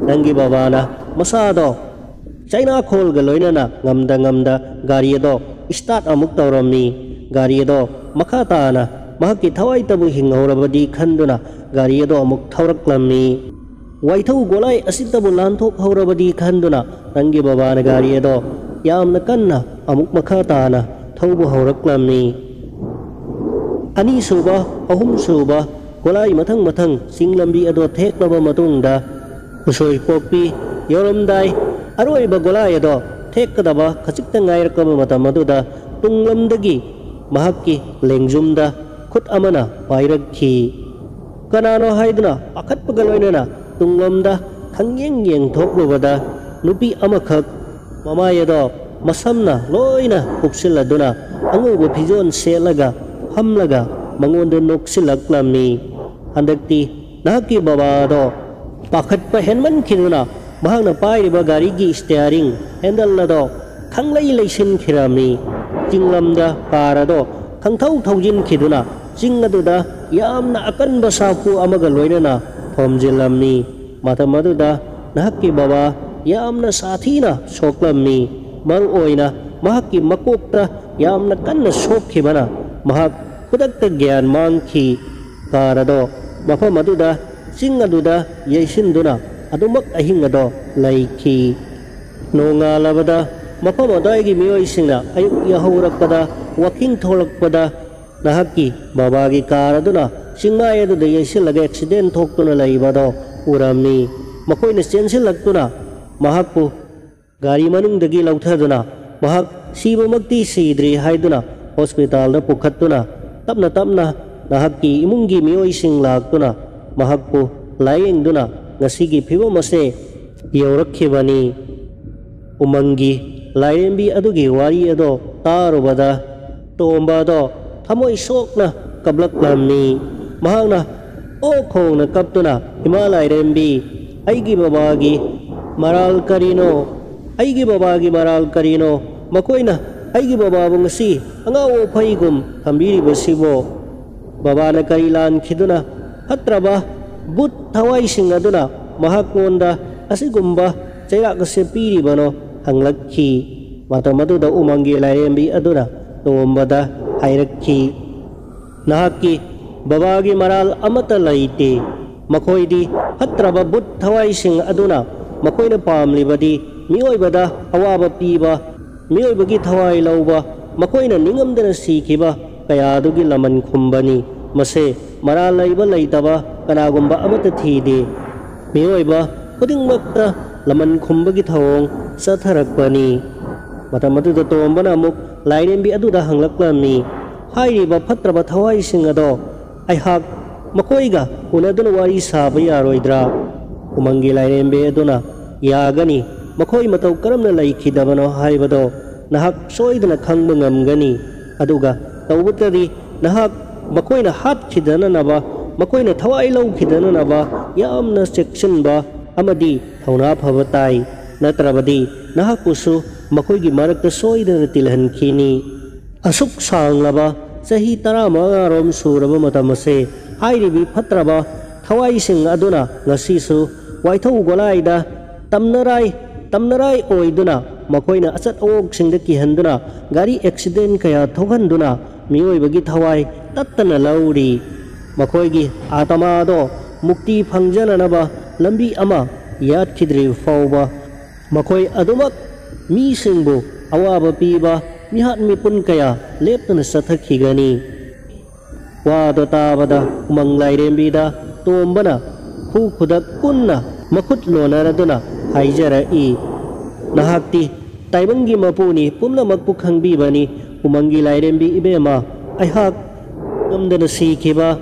ꯅꯪꯒꯤ ꯕꯕꯥꯅ ꯃꯁꯥꯗꯣ ꯆꯩꯅꯥꯈꯣꯜꯒ ꯂꯣꯏꯅꯅ ꯉꯝꯗ ꯉꯝꯗ ꯒꯥꯔꯤ ꯑꯗꯣ ꯏꯁꯇꯥꯔꯠ ꯑꯃꯨꯛ ꯇꯧꯔꯝꯃꯤ꯫ ꯒꯥꯔꯤ ꯑꯗꯣ ꯃꯈꯥ ꯇꯥꯅ ꯃꯍꯥꯛꯀꯤ ꯊꯋꯥꯏꯇꯕꯨ ꯍꯤꯡꯍꯧꯔꯕꯗꯤ ꯈꯟꯗꯨꯅ ꯒꯥꯔꯤ ꯑꯗꯣ ꯑꯃꯨꯛ ꯊꯧꯔꯛꯂꯝꯃꯤ꯫ ꯋꯥꯏꯊꯧ ꯒꯣꯂꯥꯏ ꯑꯁꯤꯇꯕꯨ ꯂꯥꯟꯊꯣꯛꯍꯧꯔꯕꯗꯤ ꯈꯟꯗꯨꯅ ꯅꯪꯒꯤ ꯕꯕꯥꯅ ꯒꯥꯔꯤ ꯑꯗꯣ ꯌꯥꯝꯅ ꯀꯟꯅ ꯑꯃꯨꯛ ꯃꯈꯥ ꯇꯥꯅ ꯊꯧꯕ ꯍꯧꯔꯛꯂꯝꯃꯤ꯫ ꯑꯅꯤꯁꯨꯕ, ꯑꯍꯨꯝꯁꯨꯕ ꯒꯣꯂꯥꯏ ꯃꯊꯪ ꯃꯊꯪ ꯆꯤꯡ ꯂꯝꯕꯤ ꯑꯗꯣ ꯊꯦꯛꯂꯕ ꯃꯇꯨꯡꯗ, ꯎꯁꯣꯏ ꯄꯣꯛꯄꯤ ꯌꯧꯔꯝꯗꯥꯏ, ꯑꯔꯣꯏꯕ ꯒꯣꯂꯥꯏ ꯑꯗꯣ ꯊꯦꯛꯀꯗꯕ ꯈꯖꯤꯛꯇ ꯉꯥꯏꯔꯛꯂꯕ ꯃꯇꯝ ꯑꯗꯨꯗ, ꯇꯨꯡꯂꯝꯗꯒꯤ ꯃꯍꯥꯛꯀꯤ ꯂꯦꯡꯖꯨꯝꯗ ꯈꯨꯠ ꯑꯃꯅ ꯄꯥꯏꯔꯛꯈꯤ꯫ ꯀꯅꯥꯅꯣ ꯍꯥꯏꯗꯨꯅ ꯄꯥꯈꯠꯄꯒ ꯂꯣꯏꯅꯅ ꯇꯨꯡꯂꯣꯝꯗ ꯈꯪꯌꯦꯡ ꯌꯦꯡꯊꯣꯛꯂꯨꯕꯗ, ꯅꯨꯄꯤ ꯑꯃꯈꯛ ꯃꯃꯥꯏ ꯑꯗꯣ ꯃꯁꯝꯅ ꯂꯣꯏꯅ ꯀꯨꯞꯁꯤꯜꯂꯗꯨꯅ, ꯑꯉꯧꯕ ꯐꯤꯖꯣꯜ ꯁꯦꯠꯂꯒ ꯐꯝꯂꯒ ꯃꯉꯣꯟꯗ ꯅꯣꯛꯁꯤꯜꯂꯛꯂꯝꯃꯤ꯫ ꯍꯟꯗꯛꯇꯤ ꯅꯍꯥꯛꯀꯤ ꯕꯕꯥ ꯑꯗꯣ ꯄꯥꯈꯠꯄ ꯍꯦꯟꯃꯟꯈꯤꯗꯨꯅ, ꯃꯍꯥꯛꯅ ꯄꯥꯏꯔꯤꯕ ꯒꯥꯔꯤꯒꯤ ꯏꯁꯇꯤꯌꯥꯔꯤꯡ ꯍꯦꯟꯗꯜ ꯑꯗꯣ ꯈꯪꯂꯩ ꯂꯩꯁꯤꯟꯈꯤꯔꯝꯃꯤ꯫ ꯆꯤꯡꯂꯝꯗ ꯀꯥꯔ ꯑꯗꯣ ꯈꯪꯊꯧ ꯊꯧꯖꯤꯟꯈꯤꯗꯨꯅ, ꯆꯤꯡ ꯑꯗꯨꯗ ꯌꯥꯝꯅ ꯑꯀꯟꯕ ꯁꯥꯐꯨ ꯑꯃꯒ ꯂꯣꯏꯅꯅ ꯊꯣꯝꯖꯤꯜꯂꯝꯃꯤ꯫ ꯃꯇꯝ ꯑꯗꯨꯗ ꯅꯍꯥꯛꯀꯤ ꯕꯕꯥ ꯌꯥꯝꯅ ꯁꯥꯊꯤꯅ ꯁꯣꯛꯂꯝꯃꯤ꯫ ꯃꯔꯨ ꯑꯣꯏꯅ ꯃꯍꯥꯛꯀꯤ ꯃꯀꯣꯛꯇ ꯌꯥꯝꯅ ꯀꯟꯅ ꯁꯣꯛꯈꯤꯕꯅ ꯃꯍꯥꯛ ꯈꯨꯗꯛꯇ ꯒ꯭ꯌꯥꯟ ꯃꯥꯡꯈꯤ꯫ ꯀꯥꯔ ꯑꯗꯣ ꯃꯐꯝ ꯑꯗꯨꯗ, ꯆꯤꯡ ꯑꯗꯨꯗ ꯌꯩꯁꯤꯟꯗꯨꯅ ꯑꯗꯨꯃꯛ ꯑꯍꯤꯡ ꯑꯗꯣ ꯂꯩꯈꯤ꯫ ꯅꯣꯡꯉꯥꯜꯂꯕꯗ ꯃꯐꯝ ꯑꯗꯨꯋꯥꯏꯒꯤ ꯃꯤꯑꯣꯏꯁꯤꯡꯅ ꯑꯌꯨꯛ ꯌꯥꯍꯧꯔꯛꯄꯗ, ꯋꯥꯀꯤꯡ ꯊꯣꯛꯂꯛꯄꯗ, ꯅꯍꯥꯛꯀꯤ ꯕꯕꯥꯒꯤ ꯀꯥꯔ ꯑꯗꯨꯅ ꯆꯤꯡꯃꯥꯏ ꯑꯗꯨꯗ ꯌꯩꯁꯤꯜꯂꯒ ꯑꯦꯛꯁꯤꯗꯦꯟ ꯊꯣꯛꯇꯨꯅ ꯂꯩꯕꯗꯣ ꯎꯔꯝꯃꯤ꯫ ꯃꯈꯣꯏꯅ ꯆꯦꯟꯁꯤꯜꯂꯛꯇꯨꯅ ꯃꯍꯥꯛꯄꯨ ꯒꯥꯔꯤ ꯃꯅꯨꯡꯗꯒꯤ ꯂꯧꯊꯗꯨꯅ ꯃꯍꯥꯛ ꯁꯤꯕꯃꯛꯇꯤ ꯁꯤꯗ꯭ꯔꯤ ꯍꯥꯏꯗꯨꯅ ꯍꯣꯁꯄꯤꯇꯥꯜꯗ ꯄꯨꯈꯠꯇꯨꯅ ꯇꯞꯅ ꯇꯞꯅ ꯅꯍꯥꯛꯀꯤ ꯏꯃꯨꯡꯒꯤ ꯃꯤꯑꯣꯏꯁꯤꯡ ꯂꯥꯛꯇꯨꯅ ꯃꯍꯥꯛꯄꯨ ꯂꯥꯌꯦꯡꯗꯨꯅ ꯉꯁꯤꯒꯤ ꯐꯤꯕꯝ ꯑꯁꯦ ꯌꯧꯔꯛꯈꯤꯕꯅꯤ꯫ ꯎꯃꯪꯒꯤ ꯂꯥꯏꯔꯦꯝꯕꯤ ꯑꯗꯨꯒꯤ ꯋꯥꯔꯤ ꯑꯗꯣ ꯇꯥꯔꯨꯕꯗ ꯇꯣꯝꯕ ꯑꯗꯣ ꯊꯃꯣꯏ ꯁꯣꯛꯅ ꯀꯞꯂꯛꯂꯝꯃꯤ꯫ ꯃꯍꯥꯛꯅ ꯑꯣꯛ ꯈꯣꯡꯅ ꯀꯞꯇꯨꯅ, "ꯏꯃꯥ ꯂꯥꯏꯔꯦꯝꯕꯤ, ꯑꯩꯒꯤ ꯕꯕꯥꯒꯤ ꯃꯔꯥꯜ ꯀꯔꯤꯅꯣ? ꯑꯩꯒꯤ ꯕꯕꯥꯒꯤ ꯃꯔꯥꯜ ꯀꯔꯤꯅꯣ? ꯃꯈꯣꯏꯅ ꯑꯩꯒꯤ ꯕꯕꯥꯕꯨ ꯉꯁꯤ ꯑꯉꯥꯎ ꯑꯐꯩꯒꯨꯝ ꯊꯝꯕꯤꯔꯤꯕꯁꯤꯕꯣ? ꯕꯕꯥꯅ ꯀꯔꯤ ꯂꯥꯟꯈꯤꯗꯨꯅ ꯐꯠꯇ꯭ꯔꯕ ꯕꯨꯠ ꯊꯋꯥꯏꯁꯤꯡ ꯑꯗꯨꯅ ꯃꯍꯥꯛꯉꯣꯟꯗ ꯑꯁꯤꯒꯨꯝꯕ ꯆꯩꯔꯥꯛ ꯑꯁꯤ ꯄꯤꯔꯤꯕꯅꯣ?" ꯍꯪꯂꯛꯈꯤ꯫ ꯃꯇꯝ ꯑꯗꯨꯗ ꯎꯃꯪꯒꯤ ꯂꯥꯏꯔꯦꯝꯕꯤ ꯑꯗꯨꯅ ꯇꯣꯝꯕꯗ ꯍꯥꯏꯔꯛꯈꯤ, "ꯅꯍꯥꯛꯀꯤ ꯕꯕꯥꯒꯤ ꯃꯔꯥꯜ ꯑꯃꯠꯇ ꯂꯩꯇꯦ꯫ ꯃꯈꯣꯏꯗꯤ ꯐꯠꯇ꯭ꯔꯕ ꯕꯨꯠ ꯊꯋꯥꯏꯁꯤꯡ ꯑꯗꯨꯅ ꯃꯈꯣꯏꯅ ꯄꯥꯝꯂꯤꯕꯗꯤ ꯃꯤꯑꯣꯏꯕꯗ ꯑꯋꯥꯕ ꯄꯤꯕ, ꯃꯤꯑꯣꯏꯕꯒꯤ ꯊꯋꯥꯏ ꯂꯧꯕ, ꯃꯈꯣꯏꯅ ꯅꯤꯡꯉꯝꯗꯅ ꯁꯤꯈꯤꯕ ꯀꯌꯥ ꯑꯗꯨꯒꯤ ꯂꯃꯟ ꯈꯨꯝꯕꯅꯤ꯫ ꯃꯁꯦ ꯃꯔꯥꯜ ꯂꯩꯕ ꯂꯩꯇꯕ ꯀꯅꯥꯒꯨꯝꯕ ꯑꯃꯠꯇ ꯊꯤꯗꯦ꯫ ꯃꯤꯑꯣꯏꯕ ꯈꯨꯗꯤꯡꯃꯛꯇ ꯂꯃꯟ ꯈꯨꯝꯕꯒꯤ ꯊꯧꯑꯣꯡ ꯆꯠꯊꯔꯛꯄꯅꯤ꯫" ꯃꯇꯝ ꯑꯗꯨꯗ ꯇꯣꯝꯕꯅ ꯑꯃꯨꯛ ꯂꯥꯏꯔꯦꯝꯕꯤ ꯑꯗꯨꯗ ꯍꯪꯂꯛꯂꯝꯃꯤ, "ꯍꯥꯏꯔꯤꯕ ꯐꯠꯇ꯭ꯔꯕ ꯊꯋꯥꯏꯁꯤꯡ ꯑꯗꯣ ꯑꯩꯍꯥꯛ ꯃꯈꯣꯏꯒ ꯎꯅꯗꯨꯅ ꯋꯥꯔꯤ ꯁꯥꯕ ꯌꯥꯔꯣꯏꯗ꯭ꯔꯥ?" ꯎꯃꯪꯒꯤ ꯂꯥꯏꯔꯦꯝꯕꯤ ꯑꯗꯨꯅ, "ꯌꯥꯒꯅꯤ꯫ ꯃꯈꯣꯏ ꯃꯇꯧ ꯀꯔꯝꯅ ꯂꯩꯈꯤꯗꯕꯅꯣ ꯍꯥꯏꯕꯗꯣ ꯅꯍꯥꯛ ꯁꯣꯏꯗꯅ ꯈꯪꯕ ꯉꯝꯒꯅꯤ꯫ ꯑꯗꯨꯒ ꯇꯧꯕꯇꯗꯤ ꯅꯍꯥꯛ ꯃꯈꯣꯏꯅ ꯍꯥꯠꯈꯤꯗꯅꯅꯕ, ꯃꯈꯣꯏꯅ ꯊꯋꯥꯏ ꯂꯧꯈꯤꯗꯅꯅꯕ ꯌꯥꯝꯅ ꯆꯦꯛꯁꯤꯟꯕ ꯑꯃꯗꯤ ꯊꯧꯅꯥ ꯐꯕ ꯇꯥꯏ꯫ ꯅꯠꯇ꯭ꯔꯕꯗꯤ ꯅꯍꯥꯛꯄꯨꯁꯨ ꯃꯈꯣꯏꯒꯤ ꯃꯔꯛꯇ ꯁꯣꯏꯗꯅ ꯇꯤꯜꯍꯟꯈꯤꯅꯤ꯫" ꯑꯁꯨꯛ ꯁꯥꯡꯂꯕ ꯆꯍꯤ ꯇꯔꯥꯃꯉꯥꯔꯣꯝ ꯁꯨꯔꯕ ꯃꯇꯝ ꯑꯁꯦ ꯍꯥꯏꯔꯤꯕꯤ ꯐꯠꯇ꯭ꯔꯕ ꯊꯋꯥꯏꯁꯤꯡ ꯑꯗꯨꯅ ꯉꯁꯤꯁꯨ ꯋꯥꯏꯊꯧ ꯒꯣꯂꯥꯏꯗ ꯇꯝꯅꯔꯥꯏ ꯇꯝꯅꯔꯥꯏ ꯑꯣꯏꯗꯨꯅ ꯃꯈꯣꯏꯅ ꯑꯆꯠ ꯑꯋꯣꯛꯁꯤꯡꯗ ꯀꯤꯍꯟꯗꯨꯅ ꯒꯥꯔꯤ ꯑꯦꯛꯁꯤꯗꯦꯟ ꯀꯌꯥ ꯊꯣꯛꯍꯟꯗꯨꯅ ꯃꯤꯑꯣꯏꯕꯒꯤ ꯊꯋꯥꯏ ꯇꯠꯇꯅ ꯂꯧꯔꯤ꯫ ꯃꯈꯣꯏꯒꯤ ꯑꯥꯇꯃꯥꯗꯣ ꯃꯨꯛꯇꯤ ꯐꯪꯖꯅꯅꯕ ꯂꯝꯕꯤ ꯑꯃ ꯌꯥꯠꯈꯤꯗ꯭ꯔꯤꯕ ꯐꯥꯎꯕ ꯃꯈꯣꯏ ꯑꯗꯨꯃꯛ ꯃꯤꯁꯤꯡꯕꯨ ꯑꯋꯥꯕ ꯄꯤꯕ ꯃꯤꯍꯥꯠ ꯃꯤꯄꯨꯟ ꯀꯌꯥ ꯂꯦꯞꯇꯅ ꯆꯠꯊꯈꯤꯒꯅꯤ꯫ ꯋꯥꯗꯣ ꯇꯥꯕꯗ ꯎꯃꯪ ꯂꯥꯏꯔꯦꯝꯕꯤꯗ ꯇꯣꯝꯕꯅ ꯈꯨ ꯈꯨꯗꯛ ꯀꯨꯟꯅ ꯃꯈꯨꯠ ꯂꯣꯟꯅꯔꯗꯨꯅ ꯍꯥꯏꯖꯔꯛꯏ, "ꯅꯍꯥꯛꯇꯤ ꯇꯥꯏꯕꯪꯒꯤ ꯃꯄꯨꯅꯤ, ꯄꯨꯝꯅꯃꯛꯄꯨ ꯈꯪꯕꯤꯕꯅꯤ꯫ ꯎꯃꯪꯒꯤ ꯂꯥꯏꯔꯦꯝꯕꯤ ꯏꯕꯦꯝꯃ, ꯑꯩꯍꯥꯛ ꯉꯝꯗꯅ ꯁꯤꯈꯤꯕ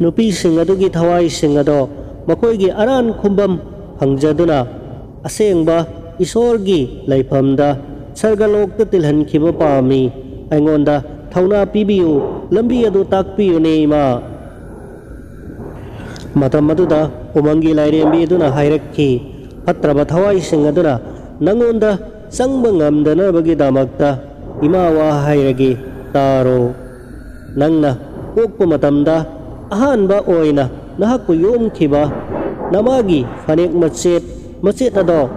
ꯅꯨꯄꯤꯁꯤꯡ ꯑꯗꯨꯒꯤ ꯊꯋꯥꯏꯁꯤꯡ ꯑꯗꯣ ꯃꯈꯣꯏꯒꯤ ꯑꯔꯥꯟ ꯈꯨꯝꯐꯝ ꯐꯪꯖꯗꯨꯅ ꯑꯁꯦꯡꯕ ꯏꯁꯣꯔꯒꯤ ꯂꯩꯐꯝꯗ ꯁꯔꯒꯂꯣꯛꯇ ꯇꯤꯜꯍꯟꯈꯤꯕ ꯄꯥꯝꯃꯤ꯫ ꯑꯩꯉꯣꯟꯗ ꯊꯧꯅꯥ ꯄꯤꯕꯤꯌꯨ, ꯂꯝꯕꯤ ꯑꯗꯨ ꯇꯥꯛꯄꯤꯌꯨꯅꯦ ꯏꯃꯥ"꯫ ꯃꯇꯝ ꯑꯗꯨꯗ ꯎꯃꯪꯒꯤ ꯂꯥꯏꯔꯦꯝꯕꯤ ꯑꯗꯨꯅ ꯍꯥꯏꯔꯛꯈꯤ, "ꯐꯠꯇ꯭ꯔꯕ ꯊꯋꯥꯏꯁꯤꯡ ꯑꯗꯨꯅ ꯅꯪꯉꯣꯟꯗ ꯆꯪꯕ ꯉꯝꯗꯅꯕꯒꯤꯗꯃꯛꯇ ꯏꯃꯥ ꯋꯥ ꯍꯥꯏꯔꯒꯦ, ꯇꯥꯔꯣ꯫ ꯅꯪꯅ ꯄꯣꯛꯄ ꯃꯇꯝꯗ ꯑꯍꯥꯟꯕ ꯑꯣꯏꯅ ꯅꯍꯥꯛꯄꯨ ꯌꯣꯝꯈꯤꯕ ꯅꯃꯥꯒꯤ ꯐꯅꯦꯛ ꯃꯆꯦꯠ ꯃꯆꯦꯠ ꯑꯗꯣ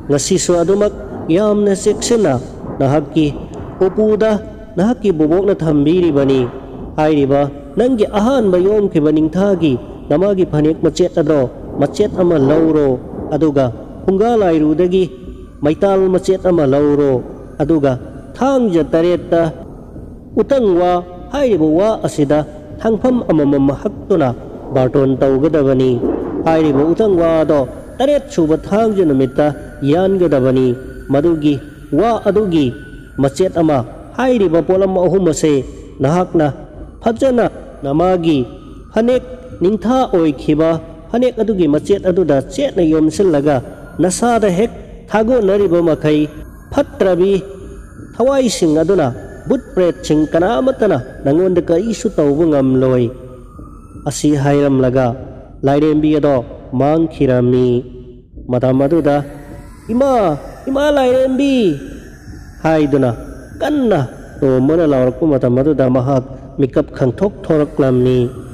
ꯉꯁꯤꯁꯨ ꯑꯗꯨꯃꯛ ꯌꯥꯝꯅ ꯆꯦꯛꯁꯤꯟꯅ ꯅꯍꯥꯛꯀꯤ ꯎꯄꯨꯗ ꯅꯍꯥꯛꯀꯤ ꯕꯣꯕꯣꯛꯅ ꯊꯝꯕꯤꯔꯤꯕꯅꯤ꯫ ꯍꯥꯏꯔꯤꯕ ꯅꯪꯒꯤ ꯑꯍꯥꯟꯕ ꯌꯣꯝꯈꯤꯕ ꯅꯤꯡꯊꯥꯒꯤ ꯅꯃꯥꯒꯤ ꯐꯅꯦꯛ ꯃꯆꯦꯠ ꯑꯗꯣ ꯃꯆꯦꯠ ꯑꯃ ꯂꯧꯔꯣ, ꯑꯗꯨꯒ ꯐꯨꯡꯒꯥ ꯂꯥꯏꯔꯨꯗꯒꯤ ꯃꯩꯇꯥꯜ ꯃꯆꯦꯠ ꯑꯃ ꯂꯧꯔꯣ, ꯑꯗꯨꯒ ꯊꯥꯡꯖ ꯇꯔꯦꯠꯇ ꯎꯇꯪ ꯋꯥ ꯍꯥꯏꯔꯤꯕ ꯋꯥ ꯑꯁꯤꯗ ꯊꯥꯡꯐꯝ ꯑꯃꯃꯝ ꯍꯛꯇꯨꯅ ꯕꯥꯔꯇꯣꯟ ꯇꯧꯒꯗꯕꯅꯤ꯫ ꯍꯥꯏꯔꯤꯕ ꯎꯇꯪ ꯋꯥ ꯑꯗꯣ ꯇꯔꯦꯠ ꯁꯨꯕ ꯊꯥꯡꯖ ꯅꯨꯃꯤꯠꯇ ꯌꯥꯟꯒꯗꯕꯅꯤ꯫ ꯃꯗꯨꯒꯤ ꯋꯥ ꯑꯗꯨꯒꯤ ꯃꯆꯦꯠ ꯑꯃ, ꯍꯥꯏꯔꯤꯕ ꯄꯣꯠꯂꯝ ꯑꯍꯨꯝ ꯑꯁꯦ ꯅꯍꯥꯛꯅ ꯐꯖꯅ ꯅꯃꯥꯒꯤ ꯐꯅꯦꯛ, ꯅꯤꯡꯊꯥ ꯑꯣꯏꯈꯤꯕ ꯐꯅꯦꯛ ꯑꯗꯨꯒꯤ ꯃꯆꯦꯠ ꯑꯗꯨꯗ ꯆꯦꯠꯅ ꯌꯣꯝꯁꯤꯜꯂꯒ ꯅꯁꯥꯗ ꯍꯦꯛ ꯊꯥꯒꯣꯟꯅꯔꯤꯕ ꯃꯈꯩ ꯐꯠꯇ꯭ꯔꯕꯤ ꯊꯋꯥꯏꯁꯤꯡ ꯑꯗꯨꯅ, ꯚꯨꯠ ꯄ꯭ꯔꯦꯠꯁꯤꯡ ꯀꯅꯥ ꯑꯃꯠꯇꯅ ꯅꯉꯣꯟꯗ ꯀꯔꯤꯁꯨ ꯇꯧꯕ ꯉꯝꯂꯣꯏ" ꯑꯁꯤ ꯍꯥꯏꯔꯝꯂꯒ ꯂꯥꯏꯔꯦꯝꯕꯤ ꯑꯗꯣ ꯃꯥꯡꯈꯤꯔꯝꯃꯤ꯫ ꯃꯇꯝ ꯑꯗꯨꯗ, "ꯏꯃꯥ, ꯏꯃꯥ ꯂꯥꯏꯔꯦꯝꯕꯤ" ꯍꯥꯏꯗꯨꯅ ꯀꯟꯅ ꯇꯣꯝꯕꯅ ꯂꯥꯎꯔꯛꯄ ꯃꯇꯝ ꯑꯗꯨꯗ ꯃꯍꯥꯛ ꯃꯤꯀꯞ ꯈꯪꯊꯣꯛ ꯊꯣꯔꯛꯂꯝꯃꯤ꯫